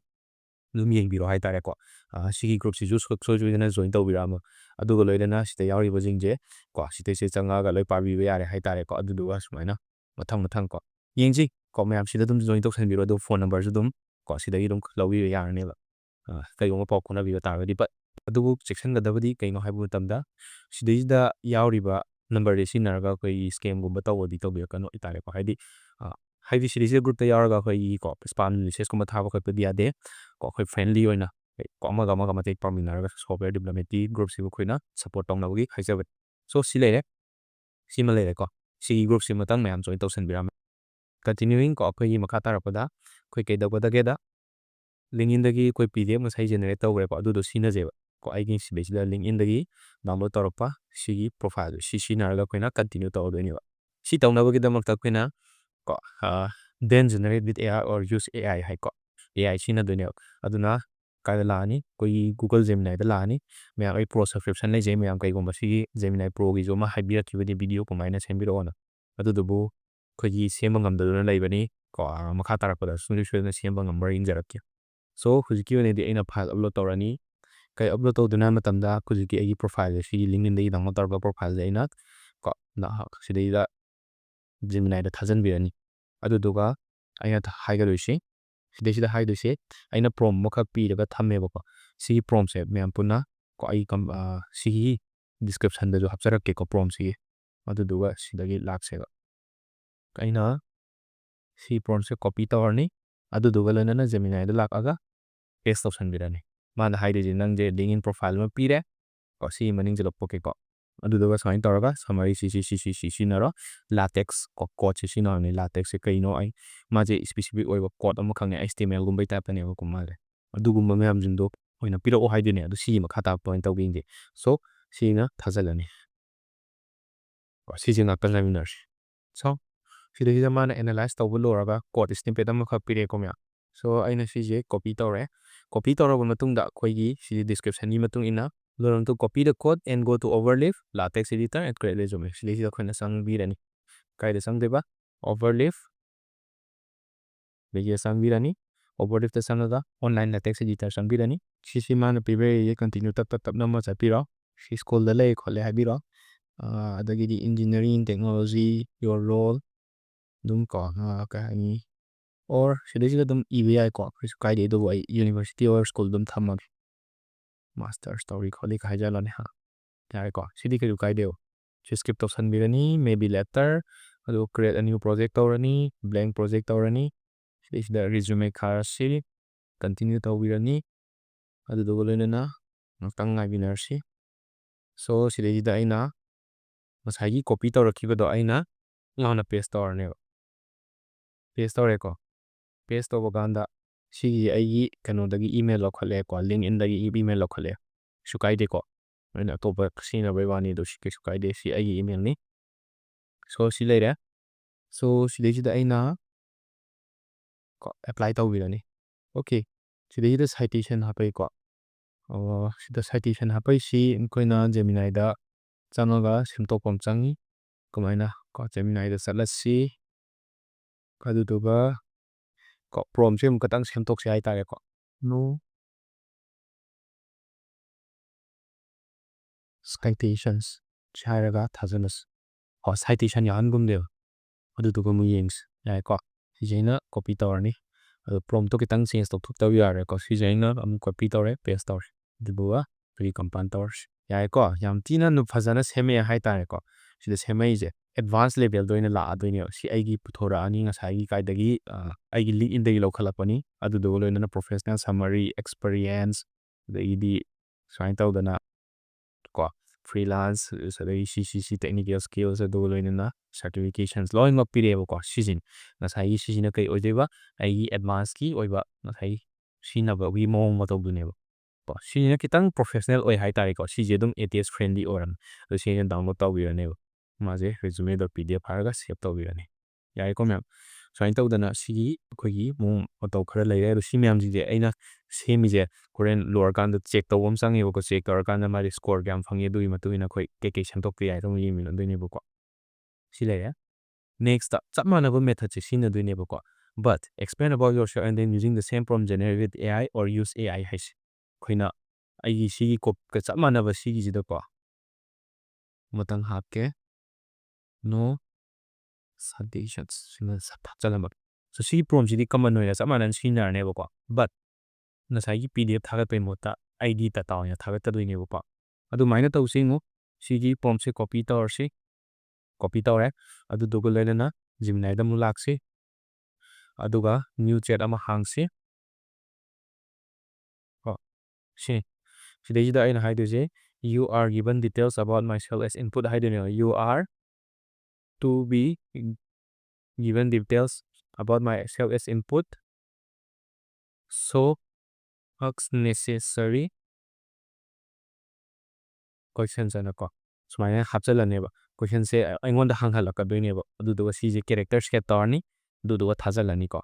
ꯑꯗꯨꯝ ꯌꯦꯡꯕꯤꯔꯣ ꯍꯥꯏꯇꯥꯔꯦꯀꯣ꯫ ꯑ, ꯁꯤꯒꯤ groupꯁꯤꯁꯨ ꯁꯨ-, ꯁꯨꯡꯁꯣꯏ ꯁꯣꯏꯗꯅ join ꯇꯧꯕꯤꯔꯛꯑꯝꯃꯣ꯫ ꯑꯗꯨꯒ ꯂꯣꯏꯅꯅ ꯁꯤꯗ ꯌꯥꯎꯔꯤꯕꯁꯤꯡꯁꯦ ꯀꯣ, ꯁꯤꯗꯩꯁꯦ ꯆꯪꯉꯛꯑꯒ ꯂꯣꯏ ꯄꯥꯕꯤꯕ ꯌꯥꯔꯦ ꯍꯥꯏꯇꯥꯔꯦꯀꯣ꯫ ꯑꯗꯨꯗꯨꯒ ꯁꯨꯃꯥꯏꯅ ꯃꯊꯪ ꯃꯊꯪ ꯀꯣ ꯌꯦꯡꯁꯤ ꯀꯣ꯫ ꯃꯌꯥꯝ ꯁꯤꯗ ꯑꯗꯨꯝ join ꯇꯧꯁꯟꯕꯤꯔꯣ, ꯑꯗꯨ phone numberꯁꯨ ꯑꯗꯨꯝ ꯀꯣ ꯁꯤꯗꯒꯤ ꯑꯗꯨꯝ ꯂꯧꯕꯤꯕ ꯌꯥꯔꯅꯦꯕ꯫ ꯑ, ꯀꯩꯒꯨꯝꯕ ꯄꯥꯎ ꯐꯥꯎꯅꯕꯤꯕ ꯇꯥꯔꯒꯗꯤ꯫ But ꯑꯗꯨꯕꯨ ꯆꯦꯛꯁꯤꯟꯒꯗꯕꯗꯤ ꯀꯩꯅꯣ ꯍꯥꯏꯕ ꯃꯇꯝꯗ, ꯁꯤꯗꯩꯁꯤꯗ ꯌꯥꯎꯔꯤꯕ numberꯁꯦ ꯁꯤꯖꯤꯟꯅꯔꯒ ꯑꯩꯈꯣꯏꯒꯤ scamꯒꯨꯝꯕ ꯇꯧꯕꯗꯤ ꯇꯧꯕꯤꯔꯛꯀꯅꯨ ꯍꯥꯏꯇꯥꯔꯦꯀꯣ꯫ ꯍꯥꯏꯗꯤ, ꯑ, ꯍꯥꯏꯗꯤ ꯁꯤꯗꯩꯁꯤꯗ groupꯇ ꯌꯥꯎꯔꯒ ꯑꯩꯈꯣꯏꯒꯤ ꯀꯣ spam messageꯀꯨꯝꯕ ꯊꯥꯕ ꯈꯣꯠꯄꯗꯤ ꯌꯥꯗꯦ꯫ ꯀꯣ ꯑꯩꯈꯣꯏ friendly ꯑꯣꯏꯅ ꯀꯣ ꯑꯃꯒ ꯑꯃꯒ ꯃꯇꯦꯡ ꯄꯥꯡꯃꯤꯟꯅꯔꯒ software developmentꯀꯤ groupꯁꯤꯕꯨ ꯑꯩꯈꯣꯏꯅ support ꯇꯧꯅꯕꯒꯤ ꯍꯥꯏꯖꯕꯅꯤ꯫ So ꯁꯤ ꯂꯩꯔꯦ, ꯁꯤꯃ ꯂꯩꯔꯦꯀꯣ꯫ ꯁꯤꯒꯤ groupꯁꯤ ꯃꯇꯪ ꯃꯌꯥꯝ join ꯇꯧꯁꯟꯕꯤꯔꯝꯃꯦ꯫ Continuing ꯀꯣ ꯑꯩꯈꯣꯏꯒꯤ ꯃꯈꯥ ꯇꯥꯔꯛꯄꯗ ꯑꯩꯈꯣꯏ ꯀꯩꯗꯧꯒꯗꯒꯦꯗ, LinkedInꯗꯒꯤ ꯑꯩꯈꯣꯏ P D F ꯉꯁꯥꯏ generate ꯇꯧꯈ꯭ꯔꯦꯀꯣ, ꯑꯗꯨꯗꯣ ꯁꯤꯖꯤꯟꯅꯁꯦꯕ꯫ ꯀꯣ ꯑꯩꯒꯤ ꯁꯤꯗꯩꯁꯤꯗ LinkedInꯗꯒꯤ download ꯇꯧꯔꯛꯄ ꯁꯤꯒꯤ profileꯗꯣ ꯁꯤ ꯁꯤꯖꯤꯟꯅꯔꯒ ꯑꯩꯈꯣꯏꯅ continue ꯇꯧꯔꯗꯣꯏꯅꯦꯕ꯫ ꯁꯤ ꯇꯧꯅꯕꯒꯤꯗꯃꯛꯇ ꯑꯩꯈꯣꯏꯅ ꯀꯣ, ꯑ, then generate with A I or use A I ꯍꯥꯏꯀꯣ, A I ꯁꯤꯖꯤꯟꯅꯗꯣꯏꯅꯦꯕ꯫ ꯑꯗꯨꯅ ꯀꯥꯏꯗ ꯂꯥꯛꯑꯅꯤ? ꯑꯩꯈꯣꯏꯒꯤ Google Geminiꯗ ꯂꯥꯛꯑꯅꯤ꯫ ꯃꯌꯥꯝ, ꯑꯩ Pro subscription ꯂꯩꯖꯩ, ꯃꯌꯥꯝ ꯀꯩꯒꯨꯝꯕ ꯁꯤꯒꯤ Gemini Proꯒꯤꯁꯨ ꯑꯃ ꯍꯥꯏꯕꯤꯔꯛꯈꯤꯕꯅꯤ video ꯀꯃꯥꯏꯅ ꯁꯦꯝꯕꯤꯔꯛꯑꯣꯅ꯫ ꯑꯗꯨꯗꯨꯕꯨ ꯑꯩꯈꯣꯏꯒꯤ ꯁꯦꯝꯕ ꯉꯝꯗꯗꯨꯅ ꯂꯩꯕꯅꯤ꯫ ꯀꯣ, ꯑ, ꯃꯈꯥ ꯇꯥꯔꯛꯄꯗ ꯁꯨꯡꯁꯣꯏ ꯁꯣꯏꯗꯅ ꯁꯦꯝꯕ ꯉꯝꯕ꯭ꯔꯥ ꯌꯦꯡꯖꯔꯛꯀꯦ꯫ So ꯍꯧꯖꯤꯛꯀꯤ ꯑꯣꯏꯅꯗꯤ ꯑꯩꯅ file upload ꯇꯧꯔꯅꯤ꯫ ꯀꯩ upload ꯇꯧꯗꯣꯏꯅꯣ ꯍꯥꯏꯕ ꯃꯇꯝꯗ ꯍꯧꯖꯤꯛꯀꯤ ꯑꯩꯒꯤ profileꯁꯦ ꯁꯤꯒꯤ LinkedInꯗꯒꯤ download ꯇꯧꯔꯒ profileꯁꯦ ꯑꯩꯅ ꯀꯣ ꯅ-, ꯁꯤꯗꯩꯗ Geminiꯗ ꯊꯥꯖꯤꯟꯕꯤꯔꯅꯤ꯫ ꯑꯗꯨꯗꯨꯒ ꯑꯩꯅ ꯊ-, ꯍꯥꯏꯒꯗꯣꯏꯁꯤ, ꯁꯤꯗꯩꯁꯤꯗ ꯍꯥꯏꯗꯣꯏꯁꯦ, ꯑꯩꯅ prompt ꯑꯃꯈꯛ ꯄꯤꯔꯒ ꯊꯝꯃꯦꯕꯀꯣ꯫ ꯁꯤꯒꯤ promptꯁꯦ ꯃꯌꯥꯝ ꯄꯨꯟꯅ ꯀꯣ ꯑꯩ ꯀꯝ-, ꯑ, ꯁꯤꯒꯤ descriptionꯗꯁꯨ ꯍꯥꯞꯆꯔꯛꯀꯦꯀꯣ promptꯁꯤꯒꯤ꯫ ꯑꯗꯨꯗꯨꯒ ꯁꯤꯗꯒꯤ ꯂꯥꯛꯁꯦꯕ꯫ ꯑꯩꯅ ꯁꯤ promptꯁꯦ copy ꯇꯧꯔꯅꯤ꯫ ꯑꯗꯨꯗꯨꯒ ꯂꯣꯏꯅꯅ Geminiꯗ ꯂꯥꯛꯑꯒ paste ꯇꯧꯁꯟꯕꯤꯔꯅꯤ꯫ ꯃꯥꯅ ꯍꯥꯏꯗꯣꯏꯁꯦ, "ꯅꯪꯁꯦ LinkedIn profile ꯑꯃ ꯄꯤꯔꯦ꯫ ꯀꯣ, ꯁꯤꯒꯤ ꯃꯅꯤꯡꯁꯦ ꯂꯧꯊꯣꯛꯀꯦꯀꯣ꯫" ꯑꯗꯨꯗꯨꯒ ꯁꯨꯃꯥꯏꯅ ꯇꯧꯔꯒ summary ꯁꯤ, ꯁꯤ, ꯁꯤ, ꯁꯤ, ꯁꯤ ꯁꯤꯖꯤꯟꯅꯔꯣ꯫ LaTeX ꯀꯣ, codeꯁꯦ ꯁꯤꯖꯤꯟꯅꯔꯅꯤ꯫ LaTexꯁꯦ ꯀꯩꯅꯣ? ꯑꯩ, ꯃꯥꯁꯦ specific ꯑꯣꯏꯕ code ꯑꯃꯈꯛꯅꯦ, HTMLꯒꯨꯝꯕꯩ typeꯇꯅꯦꯕꯀꯣ ꯃꯥꯁꯦ꯫ ꯑꯗꯨꯒꯨꯝꯕ ꯃꯌꯥꯝꯁꯤꯡꯗꯣ ꯑꯣꯏꯅ ꯄꯤꯔꯛꯑꯣ ꯍꯥꯏꯗꯣꯏꯅꯦ꯫ ꯑꯗꯨ ꯁꯤꯒꯤ ꯃꯈꯥ ꯇꯥꯕ point ꯇꯧꯒꯦ ꯌꯦꯡꯁꯦ꯫ So, ꯁꯤꯅ ꯊꯥꯖꯤꯜꯂꯅꯤ꯫ ꯀꯣ, ꯁꯤꯁꯦ ꯉꯥꯛꯇꯪ ꯉꯥꯏꯃꯤꯟꯅꯔꯁꯤ꯫ So, ꯁꯤꯗꯩꯁꯤꯗ ꯃꯥꯅ analyze ꯇꯧꯕ ꯂꯣꯏꯔꯒ code snippet ꯑꯃꯈꯛ ꯄꯤꯔꯛꯑꯦꯀꯣ ꯃꯌꯥꯝ꯫ So, ꯑꯩꯅ ꯁꯤꯁꯦ copy ꯇꯧꯔꯦ꯫ Copy ꯇꯧꯔꯕ ꯃꯇꯨꯡꯗ ꯑꯩꯈꯣꯏꯒꯤ ꯁꯤꯒꯤ descriptionꯒꯤ ꯃꯇꯨꯡ ꯏꯟꯅ, "Learn to copy the code and go to Overleaf, LaTeX editor and create resume." ꯁꯤꯗꯩꯁꯤꯗ ꯑꯩꯈꯣꯏꯅ ꯆꯪꯕꯤꯔꯅꯤ꯫ ꯀꯥꯏꯗ ꯆꯪꯗꯣꯏꯕ? Overleaf꯫ ꯁꯤꯗꯩꯁꯤꯗ ꯆꯪꯕꯤꯔꯅꯤ꯫ ꯀꯣꯑꯣꯄꯔꯦꯇꯤꯞꯇ ꯆꯪꯉꯒ online latex editor ꯆꯪꯕꯤꯔꯅꯤ꯫ ꯁꯤꯁꯤ ꯃꯥꯅ ꯄꯤꯕ area continue ꯇꯞ ꯇꯞ ꯇꯞꯅ ꯑꯃ ꯆꯠꯄꯤꯔꯣ꯫ ꯁꯤ ꯁ꯭ꯀꯨꯜꯗ ꯂꯩ ꯈꯣꯠꯂꯦ ꯍꯥꯏꯕꯤꯔꯣ꯫ ꯑ, ꯑꯗꯒꯤꯗꯤ engineering, technology, your role, ꯑꯗꯨꯝ ꯀꯣ, ꯑ, ꯀꯩ ꯍꯥꯏꯅꯤ, or ꯁꯤꯗꯩꯁꯤꯗ ꯑꯗꯨꯝ ꯏꯕ ꯌꯥꯏꯀꯣ, ꯀꯩꯁꯨ ꯀꯥꯏꯗꯦ꯫ ꯑꯗꯨꯕꯨ ꯑꯩ university or ꯁ꯭ꯀꯨꯜ ꯑꯗꯨꯝ ꯊꯝꯃꯒꯦ꯫ Masters ꯇꯧꯔꯤ ꯈꯣꯠꯂꯤ ꯀꯥꯏ ꯍꯥꯏꯖꯜꯂꯣꯅꯦ ꯍꯥ꯫ ꯌꯥꯔꯦꯀꯣ, ꯁꯤꯗꯤ ꯀꯩꯁꯨ ꯀꯥꯏꯗꯦꯕ꯫ ꯁꯤ skip ꯇꯧꯁꯟꯕꯤꯔꯅꯤ, maybe later, ꯑꯗꯨꯒ create a new project ꯇꯧꯔꯅꯤ, blank project ꯇꯧꯔꯅꯤ꯫ ꯁꯤꯗꯩꯁꯤꯗ resume ꯈꯥꯔꯁꯤ continue ꯇꯧꯕꯤꯔꯅꯤ꯫ ꯑꯗꯨꯗꯨꯒ ꯂꯣꯏꯅꯅ ꯉꯥꯛꯇꯪ ꯉꯥꯏꯃꯤꯟꯅꯔꯁꯤ꯫ So, ꯁꯤꯗꯩꯁꯤꯗ ꯑꯩꯅ ꯉꯁꯥꯏꯒꯤ copy ꯇꯧꯔꯛꯈꯤꯕꯗꯣ ꯑꯩꯅ ꯂꯥꯎꯅ paste ꯇꯧꯔꯅꯦꯕ꯫ Paste ꯇꯧꯔꯦꯀꯣ꯫ Paste ꯇꯧꯕ ꯀꯥꯟꯗ ꯁꯤꯒꯤ ꯑꯩꯒꯤ ꯀꯩꯅꯣꯗꯒꯤ email ꯂꯧꯈꯠꯂꯦꯀꯣ, LinkedInꯗꯒꯤ email ꯂꯧꯈꯠꯂꯦ꯫ ꯀꯩꯁꯨ ꯀꯥꯏꯗꯦꯀꯣ꯫ ꯑꯩꯅ ꯑꯇꯣꯞꯄ ꯁꯤꯖꯤꯟꯅꯕꯩ ꯋꯥꯅꯤ, ꯑꯗꯣ ꯁꯤ ꯀꯩꯁꯨ ꯀꯥꯏꯗꯦ, ꯁꯤ ꯑꯩꯒꯤ emailꯅꯤ꯫ So, ꯁꯤ ꯂꯩꯔꯦ꯫ So, ꯁꯤꯗꯩꯁꯤꯗ ꯑꯩꯅ ꯀꯣ, apply ꯇꯧꯕꯤꯔꯅꯤ꯫ Okay, ꯁꯤꯗꯩꯁꯤꯗ citation ꯍꯥꯞꯄꯛꯏꯀꯣ꯫ ꯑꯣ, ꯁꯤꯗ citation ꯍꯥꯞꯄꯛꯏꯁꯤ ꯑꯩꯈꯣꯏꯅ Geminiꯗ ꯆꯪꯉꯒ ꯁꯦꯝꯗꯣꯛꯄ ꯑꯃ ꯆꯪꯉꯤ꯫ ꯀꯃꯥꯏꯅ ꯀꯣ, Geminiꯗ ꯆꯠꯂꯁꯤ꯫ ꯑꯗꯨꯗꯨꯒ ꯀꯣ, promptꯁꯦ ꯑꯃꯨꯛ ꯈꯇꯪ ꯁꯦꯝꯗꯣꯛꯁꯦ ꯍꯥꯏꯇꯥꯔꯦꯀꯣ꯫ No citations ꯁꯤ ꯍꯥꯏꯔꯒ ꯊꯥꯖꯤꯜꯂꯁꯤ꯫ ꯀꯣ, citation ꯌꯥꯎꯍꯟꯒꯨꯝꯗꯦꯕ꯫ ꯑꯗꯨꯗꯨꯒ ꯑꯃꯨꯛ ꯌꯦꯡꯁꯤ꯫ ꯌꯥꯏꯀꯣ? ꯁꯤꯁꯦ ꯑꯩꯅ copy ꯇꯧꯔꯅꯤ꯫ ꯑꯗꯣ promptꯇꯣ ꯈꯤꯇꯪ change ꯇꯧꯊꯣꯛꯇꯕ ꯌꯥꯔꯣꯏꯀꯣ꯫ ꯁꯤꯁꯦ ꯑꯩꯅ ꯑꯃꯨꯛ copy ꯇꯧꯔꯦ, paste ꯇꯧꯔꯦ꯫ ꯑꯗꯨꯗꯨꯒ recompile ꯇꯧꯔꯁꯤ꯫ ꯌꯥꯏꯀꯣ? ꯌꯥꯝ ꯊꯤꯅ ꯅꯨ-, ꯐꯖꯅ ꯁꯦꯝꯃꯛꯑꯦ ꯍꯥꯏꯇꯥꯔꯦꯀꯣ꯫ ꯁꯤꯗ ꯁꯦꯝꯃꯛꯏꯁꯦ advance levelꯗ ꯑꯣꯏꯅ ꯂꯥꯛꯑꯗꯣꯏꯅꯦꯕ꯫ ꯁꯤ ꯑꯩꯒꯤ ꯄꯨꯊꯣꯔꯛꯑꯅꯤ, ꯉꯁꯥꯏꯒꯤ ꯀꯥꯏꯗꯒꯤ, ꯑ, ꯑꯩꯒꯤ LinkedInꯗꯒꯤ ꯂꯧꯈꯠꯂꯛꯄꯅꯤ꯫ ꯑꯗꯨꯗꯨꯒ ꯂꯣꯏꯅꯅ professional summary, experience, ꯑꯗꯒꯤꯗꯤ ꯁꯨꯃꯥꯏꯅ ꯇꯧꯗꯅ ꯀꯣ, freelance, ꯑꯗꯒꯤ C C C technical skills, ꯑꯗꯨꯒ ꯂꯣꯏꯅꯅ certifications ꯂꯣꯏꯅꯃꯛ ꯄꯤꯔꯛꯑꯦꯕꯀꯣ꯫ ꯁꯤꯁꯤꯅꯤ꯫ ꯉꯁꯥꯏꯒꯤ ꯁꯤꯁꯤꯅ ꯀꯩ ꯑꯣꯏꯗꯣꯏꯕ? ꯑꯩꯒꯤ advanceꯀꯤ ꯑꯣꯏꯕ ꯉꯁꯥꯏꯒꯤ ꯁꯤꯖꯤꯟꯅꯕꯒꯤ ꯃꯑꯣꯡ ꯃꯇꯧꯗꯨꯅꯦꯕ꯫ ꯀꯣ, ꯁꯤꯁꯤꯅ ꯈꯤꯇꯪ professional ꯑꯣꯏ ꯍꯥꯏꯇꯥꯔꯦꯀꯣ꯫ ꯁꯤꯁꯦ ꯑꯗꯨꯝ A T S friendly ꯑꯣꯏꯔꯝꯅꯤ꯫ ꯑꯗꯣ ꯁꯤ ꯑꯩꯅ download ꯇꯧꯕꯤꯔꯅꯦꯕ꯫ ꯃꯥꯁꯦ resume dot P D F ꯐꯥꯏꯜꯒ save ꯇꯧꯕꯤꯔꯅꯤ꯫ ꯌꯥꯔꯦꯀꯣ ꯃꯌꯥꯝ? ꯁꯨꯃꯥꯏꯅ ꯇꯧꯗꯅ ꯁꯤꯒꯤ ꯑꯩꯈꯣꯏꯒꯤ ꯃꯑꯣꯡ ꯃꯇꯧ ꯈꯔ ꯂꯩꯔꯦ꯫ ꯑꯗꯣ ꯁꯤ ꯃꯌꯥꯝꯁꯤꯡꯁꯦ ꯑꯩꯅ ꯁꯦꯝꯃꯤꯁꯦ ꯍꯣꯔꯦꯟ ꯂꯣꯏꯔꯀꯥꯟꯗ check ꯇꯧꯕ ꯑꯃ ꯆꯪꯉꯦꯕꯀꯣ꯫ Check ꯇꯧꯔꯀꯥꯟꯗ ꯃꯥꯒꯤ score ꯀꯌꯥꯝ ꯐꯪꯉꯤ, ꯑꯗꯨꯒꯤ ꯃꯇꯨꯡ ꯏꯟꯅ ꯑꯩꯈꯣꯏ ꯀꯩꯀꯩ ꯁꯦꯝꯗꯣꯛꯄ ꯌꯥꯏ ꯑꯗꯨꯝ ꯌꯦꯡꯃꯤꯟꯅꯗꯣꯏꯅꯦꯕꯀꯣ꯫ ꯁꯤ ꯂꯩꯔꯦ꯫ Nextꯇ ꯆꯞ ꯃꯥꯟꯅꯕ methodꯁꯦ ꯁꯤꯖꯤꯟꯅꯗꯣꯏꯅꯦꯕꯀꯣ꯫ But explain about yourself and then using the same prompt generate with A I or use A I ꯍꯥꯏꯁꯦ꯫ ꯑꯩꯈꯣꯏꯅ ꯑꯩꯒꯤ ꯁꯤꯒꯤ ꯀꯣꯞꯀ ꯆꯞ ꯃꯥꯟꯅꯕ ꯁꯤꯒꯤꯁꯤꯗꯀꯣ ꯑꯃꯇꯪ ꯍꯥꯞꯀꯦ꯫ No suggestions ꯁꯤꯃ ꯍꯥꯞꯆꯜꯂꯝꯃꯒꯦ꯫ So ꯁꯤꯒꯤ ꯄ꯭ꯔꯣꯝꯁꯤꯗꯤ ꯀꯃꯟ ꯑꯣꯏꯅ ꯆꯞ ꯃꯥꯟꯅꯅ ꯁꯤꯖꯤꯟꯅꯔꯅꯦꯕꯀꯣ꯫ But ꯉꯁꯥꯏꯒꯤ P D F ꯊꯥꯒꯠꯄꯩ ꯃꯍꯨꯠꯇ ꯑꯩꯗꯤ ꯗꯇꯥ ꯑꯣꯏꯅ ꯊꯥꯒꯠꯀꯗꯣꯏꯅꯦꯕꯀꯣ꯫ ꯑꯗꯨꯃꯥꯏꯅ ꯇꯧꯁꯤ ꯌꯦꯡꯉꯨ꯫ ꯁꯤꯒꯤ ꯄ꯭ꯔꯣꯝꯁꯦ ꯀꯣꯄꯤ ꯇꯧꯔꯁꯤ꯫ ꯀꯣꯄꯤ ꯇꯧꯔꯦ꯫ ꯑꯗꯨꯗꯨꯒ ꯂꯣꯏꯅꯅ Geminiꯗ ꯑꯃꯨꯛ ꯂꯥꯛꯁꯤ꯫ ꯑꯗꯨꯒ new chat ꯑꯃ ꯍꯥꯡꯁꯤ꯫ ꯀꯣ ꯁꯤ ꯁꯤꯗꯩꯁꯤꯗ ꯑꯩꯅ ꯍꯥꯏꯗꯣꯏꯁꯦ, "You are given details about myself as input" ꯍꯥꯏꯗꯣꯏꯅꯦꯕ꯫ "You are to be given details about myself as input, so ask necessary questions" ꯍꯥꯏꯅꯀꯣ ꯁꯨꯃꯥꯏꯅ ꯍꯥꯞꯆꯜꯂꯅꯦꯕ꯫ ꯀꯣꯏꯁꯟꯁꯦ ꯑꯩꯉꯣꯟꯗ ꯍꯪꯍꯜꯂꯛꯀꯗꯣꯏꯅꯦꯕ꯫ ꯑꯗꯨꯗꯨꯒ ꯁꯤꯁꯦ ꯀꯦꯔꯦꯛꯇꯔ ꯁꯦꯠ ꯇꯧꯔꯅꯤ, ꯑꯗꯨꯗꯨꯒ ꯊꯥꯖꯜꯂꯅꯤꯀꯣ꯫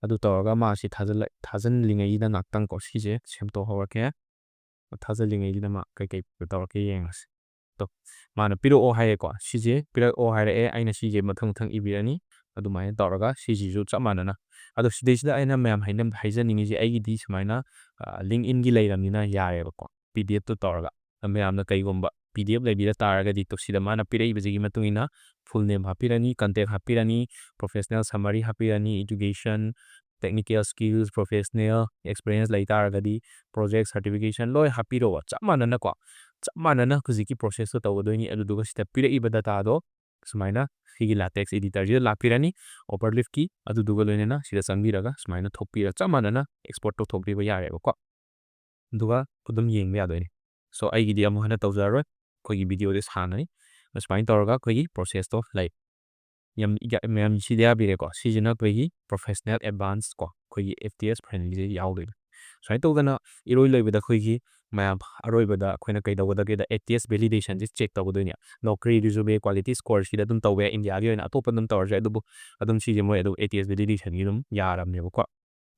ꯑꯗꯨ ꯇꯧꯔꯒ ꯃꯥꯁꯤ ꯊꯥꯖꯜꯂ-, ꯊꯥꯖꯜꯂꯤꯉꯩꯁꯤꯗ ꯉꯥꯛꯇꯪꯀꯣ ꯁꯤꯁꯦ ꯁꯦꯝꯗꯣꯛꯍꯧꯔꯛꯀꯦ꯫ ꯊꯥꯖꯜꯂꯤꯉꯩꯁꯤꯗ ꯃꯥ ꯀꯩꯀꯩ ꯇꯧꯔꯛꯀꯦ ꯌꯦꯡꯉꯁꯤ꯫ ꯇꯣ, ꯃꯥꯅ ꯄꯤꯔꯛꯑꯣ ꯍꯥꯏꯔꯦꯀꯣ꯫ ꯁꯤꯁꯦ ꯄꯤꯔꯛꯑꯣ ꯍꯥꯏꯔꯛꯑꯦ, ꯑꯩꯅ ꯁꯤꯁꯦ ꯃꯊꯪ ꯃꯊꯪ ꯏꯕꯤꯔꯅꯤ꯫ ꯑꯗꯨꯃꯥꯏꯅ ꯇꯧꯔꯒ ꯁꯤꯁꯤꯁꯨ ꯆꯞ ꯃꯥꯟꯅꯅ꯫ ꯑꯗꯣ ꯁꯤꯗꯩꯁꯤꯗ ꯑꯩꯅ ꯃꯌꯥꯝ ꯍꯥꯏꯅ-, ꯍꯥꯏꯖꯅꯤꯡꯉꯤꯁꯦ, ꯑꯩꯒꯤꯗꯤ ꯁꯨꯃꯥꯏꯅ, ꯑ, LinkedInꯒꯤ ꯂꯩꯔꯕꯅꯤꯅ ꯌꯥꯔꯦꯕꯀꯣ꯫ P D Fꯇꯣ ꯇꯧꯔꯒ꯫ ꯃꯌꯥꯝꯅ ꯀꯩꯒꯨꯝꯕ P D F ꯂꯩꯕꯤꯔ ꯇꯥꯔꯒꯗꯤ, ꯇꯣ ꯁꯤꯗ ꯃꯥꯅ ꯄꯤꯔꯛꯏꯕꯁꯤꯒꯤ ꯃꯇꯨꯡ ꯏꯟꯅ full name ꯍꯥꯞꯄꯤꯔꯅꯤ, contact ꯍꯥꯞꯄꯤꯔꯅꯤ, professional summary ꯍꯥꯞꯄꯤꯔꯅꯤ, education, technical skills, professional experience ꯂꯩ ꯇꯥꯔꯒꯗꯤ, project certification ꯂꯣꯏ ꯍꯥꯞꯄꯤꯔꯣꯕ꯫ ꯆꯞ ꯃꯥꯟꯅꯅꯀꯣ, ꯆꯞ ꯃꯥꯟꯅꯅ ꯍꯧꯖꯤꯛꯀꯤ processꯇꯣ ꯇꯧꯒꯗꯣꯏꯅꯤ꯫ ꯑꯗꯨꯗꯨꯒ ꯁꯤꯗ ꯄꯤꯔꯛꯏꯕ dataꯗꯣ ꯁꯨꯃꯥꯏꯅ ꯁꯤꯒꯤ latex editorꯁꯤꯗ ꯂꯥꯛꯄꯤꯔꯅꯤ, Opera Leafꯀꯤ, ꯑꯗꯨꯗꯨꯒ ꯂꯣꯏꯅꯅ ꯁꯤꯗ ꯆꯪꯕꯤꯔꯒ ꯁꯨꯃꯥꯏꯅ ꯊꯣꯛꯄꯤꯔ ꯆꯞ ꯃꯥꯟꯅꯅ export ꯇꯧꯊꯣꯛꯄꯤꯕ ꯌꯥꯔꯦꯕꯀꯣ꯫ ꯑꯗꯨꯒ ꯑꯗꯨꯝ ꯌꯦꯡꯕ ꯌꯥꯗꯣꯏꯅꯤ꯫ So ꯑꯩꯒꯤꯗꯤ ꯑꯃꯨꯛ ꯍꯟꯅ ꯇꯧꯖꯔꯔꯣꯏ, ꯑꯩꯈꯣꯏꯒꯤ videoꯁꯦ ꯁꯥꯡꯉꯅꯤ꯫ ꯑꯁꯨꯃꯥꯏꯅ ꯇꯧꯔꯒ ꯑꯩꯈꯣꯏꯒꯤ processꯇꯣ ꯂꯩ꯫ ꯌꯥꯝ, ꯌꯥ-, ꯃꯌꯥꯝ ꯁꯤꯗ ꯌꯥꯕꯤꯔꯦꯀꯣ꯫ ꯁꯤꯁꯤꯅ ꯑꯩꯈꯣꯏꯒꯤ professional advance ꯀꯣ, ꯑꯩꯈꯣꯏꯒꯤ F T S friendlyꯁꯦ ꯌꯥꯎꯗꯣꯏꯅꯤ꯫ ꯁꯨꯃꯥꯏꯅ ꯇꯧꯗꯅ ꯏꯔꯣꯏ ꯂꯣꯏꯕꯗ ꯑꯩꯈꯣꯏꯒꯤ ꯃꯌꯥꯝ ꯑꯔꯣꯏꯕꯗ ꯑꯩꯈꯣꯏꯅ ꯀꯩꯗꯧꯒꯗꯒꯦꯗ, A T S validationꯁꯦ check ꯇꯧꯒꯗꯣꯏꯅꯦ꯫ Naukri, Resume, Quality Score ꯁꯤꯗ ꯑꯗꯨꯝ ꯇꯧꯕ ꯌꯥꯏ, Indiaꯒꯤ ꯑꯣꯏꯅ ꯑꯇꯣꯞꯄ ꯑꯗꯨꯝ ꯇꯧꯔꯁꯨ ꯌꯥꯏ꯫ ꯑꯗꯨꯕꯨ ꯑꯗꯨꯝ ꯁꯤꯁꯦ ꯃꯣꯏ ꯑꯗꯨꯝ A T S validationꯒꯤ ꯑꯗꯨꯝ ꯌꯥꯔꯕꯅꯦꯕꯀꯣ꯫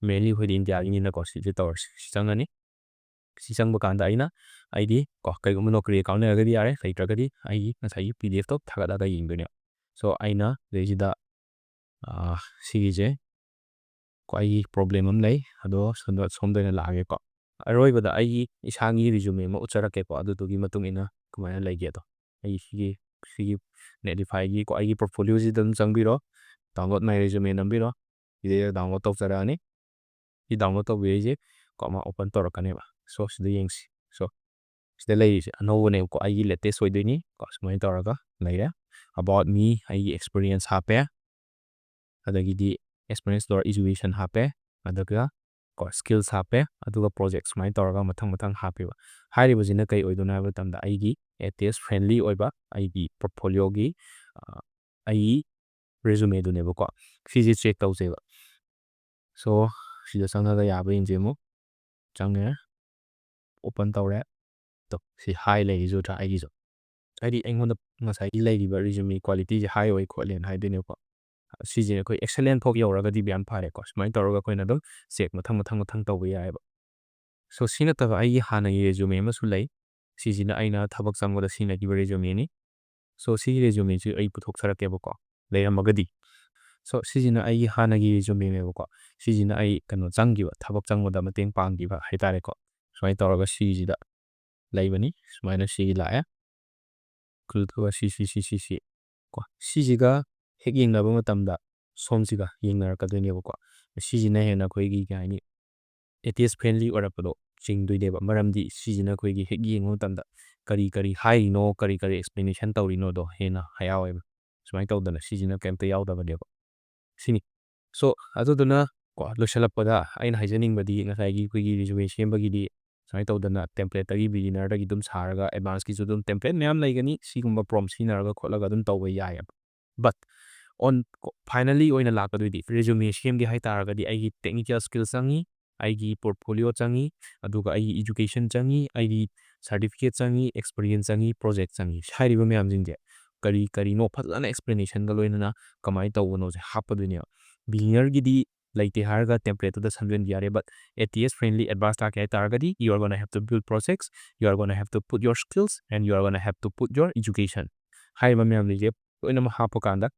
Mainly ꯑꯩꯈꯣꯏꯗꯤ Indiaꯒꯤꯅꯤꯅꯀꯣ, ꯁꯤꯁꯦ ꯇꯧꯔꯁꯤ꯫ ꯁꯤ ꯆꯪꯉꯅꯤ꯫ ꯁꯤ ꯆꯪꯕ ꯀꯥꯟꯗ ꯑꯩꯅ ꯑꯩꯗꯤ ꯀꯣ, ꯀꯩꯒꯨꯝꯕ Naukri account ꯂꯩꯔꯒꯗꯤ ꯌꯥꯔꯦ, ꯂꯩꯇ꯭ꯔꯒꯗꯤ ꯑꯩꯒꯤ ꯉꯁꯥꯏꯒꯤ P D F ꯇꯣ ꯊꯥꯒꯠꯂꯒ ꯌꯦꯡꯗꯣꯏꯅꯦ꯫ So ꯑꯩꯅ ꯁꯤꯗꯩꯁꯤꯗ, ꯑꯥ, ꯁꯤꯒꯤꯁꯦ ꯀꯣ, ꯑꯩꯒꯤ ꯄ꯭ꯔꯣꯕ꯭ꯂꯦꯝ ꯑꯃ ꯂꯩ, ꯑꯗꯣ ꯁꯣꯝꯗ, ꯁꯣꯝꯗ ꯑꯣꯏꯅ ꯂꯥꯛꯑꯒꯦꯀꯣ꯫ ꯑꯔꯣꯏꯕꯗ ꯑꯩꯒꯤ ꯏꯁꯥꯒꯤ ꯔꯤꯖꯨꯃꯦ ꯑꯃ ꯎꯠꯆꯔꯛꯀꯦꯀꯣ, ꯑꯗꯨꯗꯨꯒꯤ ꯃꯇꯨꯡ ꯏꯟꯅ ꯀꯃꯥꯏꯅ ꯂꯩꯒꯦꯗꯣ꯫ ꯑꯩ ꯁꯤꯒꯤ, ꯁꯤꯒꯤ Netlifyꯒꯤ ꯀꯣ, ꯑꯩꯒꯤ ꯄꯣꯔꯠꯐꯣꯂꯤꯑꯣꯁꯤꯗ ꯑꯗꯨꯝ ꯆꯪꯕꯤꯔꯣ, Download My Resume ꯅꯝꯕꯤꯔꯣ, ꯁꯤꯗꯩꯗ download ꯇꯧꯖꯔꯛꯑꯅꯤ꯫ ꯁꯤ download ꯇꯧꯕꯤꯔꯤꯁꯦ ꯀꯣ, ꯑꯃ open ꯇꯧꯔꯛꯀꯅꯦꯕ꯫ So, ꯁꯤꯗ ꯌꯦꯡꯁꯤ꯫ So, ꯁꯤꯗ ꯂꯩꯔꯤꯁꯦ ꯑꯅꯧꯕꯅꯦꯕꯀꯣ, ꯑꯩꯒꯤ latest ꯑꯣꯏꯗꯣꯏꯅꯤ ꯀꯣ꯫ ꯁꯨꯃꯥꯏꯅ ꯇꯧꯔꯒ ꯂꯩꯔꯦ꯫ About me, ꯑꯩꯒꯤ experience ꯍꯥꯞꯄꯦ, ꯑꯗꯒꯤꯗꯤ experience ꯂꯣꯏꯔ education ꯍꯥꯞꯄꯦ, ꯑꯗꯨꯒ ꯀꯣ, skills ꯍꯥꯞꯄꯦ, ꯑꯗꯨꯒ project ꯁꯨꯃꯥꯏꯅ ꯇꯧꯔꯒ ꯃꯊꯪ ꯃꯊꯪ ꯍꯥꯞꯄꯦꯕ꯫ ꯍꯥꯏꯔꯤꯕꯁꯤꯅ ꯀꯩ ꯑꯣꯏꯗꯣꯏꯅꯣ ꯍꯥꯏꯕ ꯃꯇꯝꯗ, ꯑꯩꯒꯤ ATS friendly ꯑꯣꯏꯕ ꯑꯩꯒꯤ ꯄꯣꯔꯠꯐꯣꯂꯤꯑꯣꯒꯤ, ꯑ, ꯑꯩꯒꯤ ꯔꯤꯖꯨꯃꯦꯗꯨꯅꯦꯕꯀꯣ꯫ ꯁꯤꯁꯦ check ꯇꯧꯁꯦꯕ꯫ So, ꯁꯤꯗ ꯆꯪꯉꯒ ꯌꯥꯕ꯭ꯔꯥ ꯌꯦꯡꯁꯦ ꯑꯃꯨꯛ꯫ ꯆꯪꯉꯦ, open ꯇꯧꯔꯦ꯫ ꯇꯣ, ꯁꯤ high ꯂꯩꯔꯤꯁꯦ ꯎꯗ꯭ꯔꯥ ꯑꯩꯒꯤꯁꯨ? ꯍꯥꯏꯗꯤ ꯑꯩꯉꯣꯟꯗ ꯉꯁꯥꯏꯒꯤ ꯂꯩꯔꯤꯕ ꯔꯤꯖꯨꯃꯦ qualityꯁꯦ high ꯑꯣꯏ ꯈꯣꯠꯂꯦꯅ ꯍꯥꯏꯗꯣꯏꯅꯦꯕꯀꯣ꯫ ꯁꯤꯁꯦ ꯑꯩꯈꯣꯏ excellent ꯐꯥꯎ ꯌꯧꯔꯒꯗꯤ ꯌꯥꯝ ꯐꯔꯦꯀꯣ꯫ ꯁꯨꯃꯥꯏꯅ ꯇꯧꯔꯒ ꯑꯩꯈꯣꯏꯅ ꯑꯗꯨꯝ check ꯃꯊꯪ ꯃꯊꯪ ꯃꯊꯪ ꯇꯧꯕ ꯌꯥꯏꯑꯕ꯫ So, ꯁꯤ ꯅꯠꯇꯕ ꯑꯩꯒꯤ ꯍꯥꯟꯅꯒꯤ ꯔꯤꯖꯨꯃꯦ ꯑꯃꯁꯨ ꯂꯩ꯫ ꯁꯤꯁꯤꯅ ꯑꯩꯅ ꯊꯕꯛ ꯆꯪꯕꯗ ꯁꯤꯖꯤꯟꯅꯈꯤꯕ ꯔꯤꯖꯨꯃꯦꯅꯤ꯫ So, ꯁꯤꯒꯤ ꯔꯤꯖꯨꯃꯦꯁꯤ ꯑꯩ ꯄꯨꯊꯣꯛꯆꯔꯛꯀꯦꯕꯀꯣ, ꯂꯩꯔꯝꯃꯒꯗꯤ꯫ So, ꯁꯤꯁꯤꯅ ꯑꯩꯒꯤ ꯍꯥꯟꯅꯒꯤ ꯔꯤꯖꯨꯃꯦꯅꯦꯕꯀꯣ꯫ ꯁꯤꯁꯤꯅ ꯑꯩ ꯀꯩꯅꯣ ꯆꯪꯈꯤꯕ, ꯊꯕꯛ ꯆꯪꯕꯗ ꯃꯇꯦꯡ ꯄꯥꯡꯈꯤꯕ ꯍꯥꯏꯇꯥꯔꯦꯀꯣ꯫ ꯁꯨꯃꯥꯏꯅ ꯇꯧꯔꯒ ꯁꯤꯁꯤꯗ ꯂꯩꯕꯅꯤ꯫ ꯁꯨꯃꯥꯏꯅ ꯁꯤꯒꯤ ꯂꯥꯛꯑꯦ꯫ ꯑꯗꯨꯒ ꯁꯤ, ꯁꯤ, ꯁꯤ, ꯁꯤ, ꯁꯤ ꯀꯣ꯫ ꯁꯤꯁꯤꯒ ꯍꯦꯛ ꯌꯦꯡꯅꯕ ꯃꯇꯝꯗ ꯁꯣꯝꯁꯤꯒ ꯌꯦꯡꯅꯔꯛꯀꯗꯣꯏꯅꯦꯕꯀꯣ꯫ ꯁꯤꯁꯤꯅ ꯍꯦꯟꯅ ꯑꯩꯈꯣꯏꯒꯤ, ꯀꯩ ꯍꯥꯏꯅꯤ, ATS friendly ꯑꯣꯏꯔꯛꯄꯗꯣ ꯆꯤꯡꯗꯣꯏꯅꯦꯕ꯫ ꯃꯔꯝꯗꯤ ꯁꯤꯁꯤꯅ ꯑꯩꯈꯣꯏꯒꯤ ꯍꯦꯛ ꯌꯦꯡꯕ ꯃꯇꯝꯗ ꯀꯔꯤ ꯀꯔꯤ ꯍꯥꯏꯔꯤꯅꯣ, ꯀꯔꯤ ꯀꯔꯤ explanation ꯇꯧꯔꯤꯅꯣꯗꯣ ꯍꯦꯟꯅ ꯍꯌꯥꯎꯋꯦꯕ꯫ ꯁꯨꯃꯥꯏꯅ ꯇꯧꯗꯅ ꯁꯤꯁꯤꯅ ꯀꯩꯝꯇ ꯌꯥꯎꯗꯕꯅꯦꯕ꯫ ꯁꯤꯅꯤ꯫ So, ꯑꯗꯨꯗꯨꯅ ꯀꯣ, ꯂꯣꯏꯁꯤꯜꯂꯛꯄꯗ ꯑꯩꯅ ꯍꯥꯏꯖꯅꯤꯡꯕꯗꯤ, ꯉꯁꯥꯏꯒꯤ ꯑꯩꯈꯣꯏꯒꯤ ꯔꯤꯖꯨꯃꯦ ꯁꯦꯝꯕꯒꯤꯗꯤ ꯁꯨꯃꯥꯏꯅ ꯇꯧꯗꯅ templateꯇꯒꯤ, beginnerꯗꯒꯤ ꯑꯗꯨꯝ ꯁꯥꯔꯒ advanceꯀꯤꯁꯨ ꯑꯗꯨꯝ template ꯃꯌꯥꯝ ꯂꯩꯒꯅꯤ꯫ ꯁꯤꯒꯨꯝꯕ prompt ꯁꯤꯖꯤꯟꯅꯔꯒ ꯈꯣꯠꯂꯒ ꯑꯗꯨꯝ ꯇꯧꯕ ꯌꯥꯏꯑꯕ꯫ But on, finally ꯑꯣꯏꯅ ꯂꯥꯛꯀꯗꯣꯏꯗꯤ, ꯔꯤꯖꯨꯃꯦ ꯁꯦꯝꯒꯦ ꯍꯥꯏ ꯇꯥꯔꯒꯗꯤ ꯑꯩꯒꯤ technical skill ꯆꯪꯉꯤ, ꯑꯩꯒꯤ portfolio ꯆꯪꯉꯤ, ꯑꯗꯨꯒ ꯑꯩꯒꯤ education ꯆꯪꯉꯤ, ꯑꯩꯒꯤ certificate ꯆꯪꯉꯤ, experience ꯆꯪꯉꯤ, project ꯆꯪꯉꯤ꯫ ꯍꯥꯏꯔꯤꯕ ꯃꯌꯥꯝꯁꯤꯡꯁꯦ ꯀꯔꯤ ꯀꯔꯤꯅꯣ ꯐꯖꯅ explanationꯒ ꯂꯣꯏꯅꯅ ꯀꯃꯥꯏꯅ ꯇꯧꯕꯅꯣꯁꯦ ꯍꯥꯞꯄꯗꯣꯏꯅꯦꯕ꯫ Beginnerꯒꯤꯗꯤ ꯂꯩꯇꯦ ꯍꯥꯏꯔꯒ templateꯇꯨꯗ ꯁꯦꯝꯖꯤꯟꯕ ꯌꯥꯔꯦ, but ATS friendly advance ꯂꯥꯛꯀꯦ ꯍꯥꯏ ꯇꯥꯔꯒꯗꯤ, you are gonna have to build projects, you are gonna have to put your skills, and you are gonna have to put your education꯫ ꯍꯥꯏꯔꯤꯕ ꯃꯌꯥꯝꯁꯤꯡꯁꯦ ꯂꯣꯏꯅꯃꯛ ꯍꯥꯞꯄ ꯀꯥꯟꯗ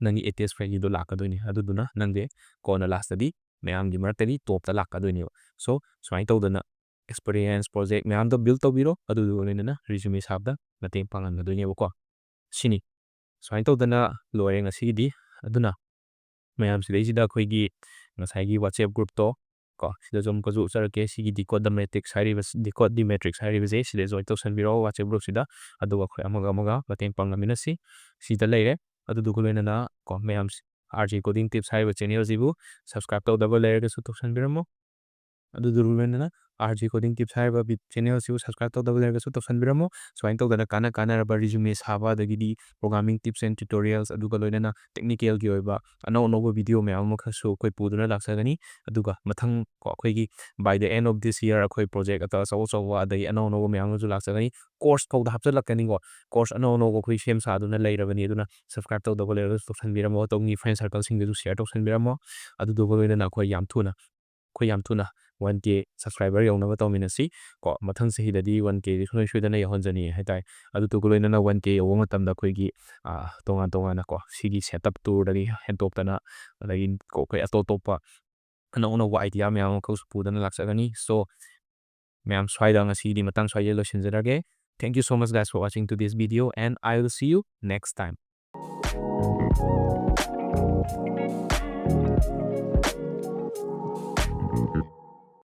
ꯅꯪꯒꯤ ꯑꯦꯇꯦꯁ ꯐ꯭ꯔꯦꯟꯒꯤꯗꯣ ꯂꯥꯛꯀꯗꯣꯏꯅꯤ꯫ ꯑꯗꯨꯗꯨꯅ ꯅꯪꯁꯦ ꯀꯣꯟꯅ ꯂꯥꯁꯇꯗꯤ ꯃꯌꯥꯝꯒꯤ ꯃꯔꯛꯇꯗꯤ ꯇꯣꯞꯇ ꯂꯥꯛꯀꯗꯣꯏꯅꯦꯕ꯫ ꯁꯣ ꯁꯨꯃꯥꯏꯅ ꯇꯧꯗꯅ ꯑꯦꯛꯁꯄꯤꯔꯤꯌꯦꯟꯁ ꯄ꯭ꯔꯣꯖꯦꯛ ꯃꯌꯥꯝꯗꯣ ꯕꯤꯜ ꯇꯧꯕꯤꯔꯣ, ꯑꯗꯨꯗꯨꯒ ꯂꯣꯏꯅꯅ ꯔꯤꯖꯨꯃꯦ ꯁꯥꯕꯗ ꯃꯇꯦꯡ ꯄꯥꯡꯍꯟꯒꯗꯣꯏꯅꯦꯕꯀꯣ꯫ ꯁꯤꯅꯤ꯫ ꯁꯨꯃꯥꯏꯅ ꯇꯧꯗꯅ ꯂꯣꯏꯔꯦ ꯉꯁꯤꯒꯤꯗꯤ꯫ ꯑꯗꯨꯅ ꯃꯌꯥꯝ ꯁꯤꯗꯩꯁꯤꯗ ꯑꯩꯈꯣꯏꯒꯤ ꯉꯁꯥꯏꯒꯤ WhatsApp ꯒ꯭ꯔꯨꯞꯇꯣ ꯀꯣ, ꯁꯤꯗꯁꯨ ꯑꯃꯨꯛꯀꯁꯨ ꯎꯠꯆꯔꯛꯀꯦ꯫ ꯁꯤꯒꯤ Decode the Matrix ꯍꯥꯏꯔꯤꯕ, Decode the Matrix ꯍꯥꯏꯔꯤꯕꯁꯦ ꯁꯤꯗ ꯖꯣꯏꯟ ꯇꯧꯁꯟꯕꯤꯔꯣ WhatsApp ꯒ꯭ꯔꯨꯞꯁꯤꯗ꯫ ꯑꯗꯨꯒ ꯑꯩꯈꯣꯏ ꯑꯃꯒ ꯑꯃꯒ ꯃꯇꯦꯡ ꯄꯥꯡꯉꯝꯃꯤꯟꯅꯁꯤ꯫ ꯁꯤꯗ ꯂꯩꯔꯦ꯫ ꯑꯗꯨꯗꯨꯒ ꯂꯣꯏꯅꯅ ꯀꯣ ꯃꯌꯥꯝ RJ Coding Tips ꯍꯥꯏꯔꯤꯕ ꯆꯦꯅꯦꯜꯁꯤꯕꯨ ꯁꯕꯁꯀ꯭ꯔꯥꯏꯕ ꯇꯧꯗꯕ ꯂꯩꯔꯒꯁꯨ ꯇꯧꯁꯟꯕꯤꯔꯝꯃꯣ꯫ ꯑꯗꯨꯗꯨꯒ ꯂꯣꯏꯅꯅ RJ Coding Tips ꯍꯥꯏꯔꯤꯕ ꯆꯦꯅꯦꯜꯁꯤꯕꯨ ꯁꯕꯁꯀ꯭ꯔꯥꯏꯕ ꯇꯧꯗꯕ ꯂꯩꯔꯒꯁꯨ ꯇꯧꯁꯟꯕꯤꯔꯝꯃꯣ꯫ ꯁꯨꯃꯥꯏꯅ ꯇꯧꯗꯅ ꯀꯥꯟꯅ ꯀꯥꯟꯅꯔꯕ ꯔꯤꯖꯨꯃꯦ ꯁꯥꯕ, ꯑꯗꯒꯤꯗꯤ programming tips and tutorials, ꯑꯗꯨꯒ ꯂꯣꯏꯅꯅ technical ꯒꯤ ꯑꯣꯏꯕ ꯑꯅꯧ ꯑꯅꯧꯕ ꯚꯤꯗꯤꯑꯣ ꯃꯌꯥꯝ ꯑꯃꯈꯛꯁꯨ ꯑꯩꯈꯣꯏ ꯄꯨꯗꯨꯅ ꯂꯥꯛꯆꯒꯅꯤ꯫ ꯑꯗꯨꯒ ꯃꯊꯪ ꯀꯣ ꯑꯩꯈꯣꯏꯒꯤ by the end of this year ꯑꯩꯈꯣꯏ ꯄ꯭ꯔꯣꯖꯦꯛ ꯑꯆꯧ ꯑꯆꯧꯕ ꯑꯗꯒꯤ ꯑꯅꯧ ꯑꯅꯧꯕ ꯃꯌꯥꯝ ꯑꯃꯁꯨ ꯂꯥꯛꯆꯒꯅꯤ꯫ ꯀꯣꯔꯁ ꯐꯥꯎꯗ ꯍꯥꯞꯆꯤꯜꯂꯛꯀꯅꯤꯀꯣ꯫ ꯀꯣꯔꯁ ꯑꯅꯧ ꯑꯅꯧꯕ ꯑꯩꯈꯣꯏ ꯁꯦꯝ ꯁꯥꯗꯨꯅ ꯂꯩꯔꯕꯅꯤ꯫ ꯑꯗꯨꯅ ꯁꯕꯁꯀ꯭ꯔꯥꯏꯕ ꯇꯧꯗꯕ ꯂꯩꯔꯒꯁꯨ ꯇꯧꯁꯟꯕꯤꯔꯝꯃꯣ, ꯑꯗꯣꯝꯒꯤ friend circle ꯁꯤꯡꯗꯁꯨ share ꯇꯧꯁꯟꯕꯤꯔꯝꯃꯣ꯫ ꯑꯗꯨꯗꯨꯒ ꯂꯣꯏꯅꯅ ꯑꯩꯈꯣꯏ ꯌꯥꯝ ꯊꯨꯅ ꯑꯩꯈꯣꯏ ꯌꯥꯝ ꯊꯨꯅ one K subscriber ꯌꯧꯅꯕ ꯇꯧꯃꯤꯟꯅꯁꯤ ꯀꯣ꯫ ꯃꯊꯪ ꯆꯍꯤꯗꯗꯤ one K ꯗꯤ ꯁꯨꯡꯁꯣꯏ ꯁꯣꯏꯗꯅ ꯌꯧꯍꯟꯖꯅꯤꯡꯉꯤ ꯍꯥꯏꯇꯥꯔꯦ꯫ ꯑꯗꯨꯗꯨꯒ ꯂꯣꯏꯅꯅ one K ꯌꯧꯕ ꯃꯇꯝꯗ ꯑꯩꯈꯣꯏꯒꯤ, ꯑ, ꯇꯣꯉꯥꯟ ꯇꯣꯉꯥꯟꯅ ꯀꯣ ꯁꯤꯒꯤ setup tour ꯗꯒꯤ ꯍꯦꯟꯗꯣꯛꯇꯅ, ꯑꯗꯒꯤ ꯀꯣ ꯑꯩꯈꯣꯏ ꯑꯇꯣꯞ ꯑꯇꯣꯞꯄ ꯑꯅꯧ ꯑꯅꯧꯕ idea ꯃꯌꯥꯝ ꯑꯃꯈꯛꯁꯨ ꯄꯨꯗꯅ ꯂꯥꯛꯆꯒꯅꯤ꯫ So ꯃꯌꯥꯝ ꯁ꯭ꯋꯥꯏꯗ ꯉꯁꯤꯒꯤꯗꯤ ꯃꯇꯥꯡ ꯁ꯭ꯋꯥꯏꯗ ꯂꯣꯏꯁꯤꯟꯖꯔꯒꯦ꯫ Thank you so much guys for watching to this video and I will see you next time.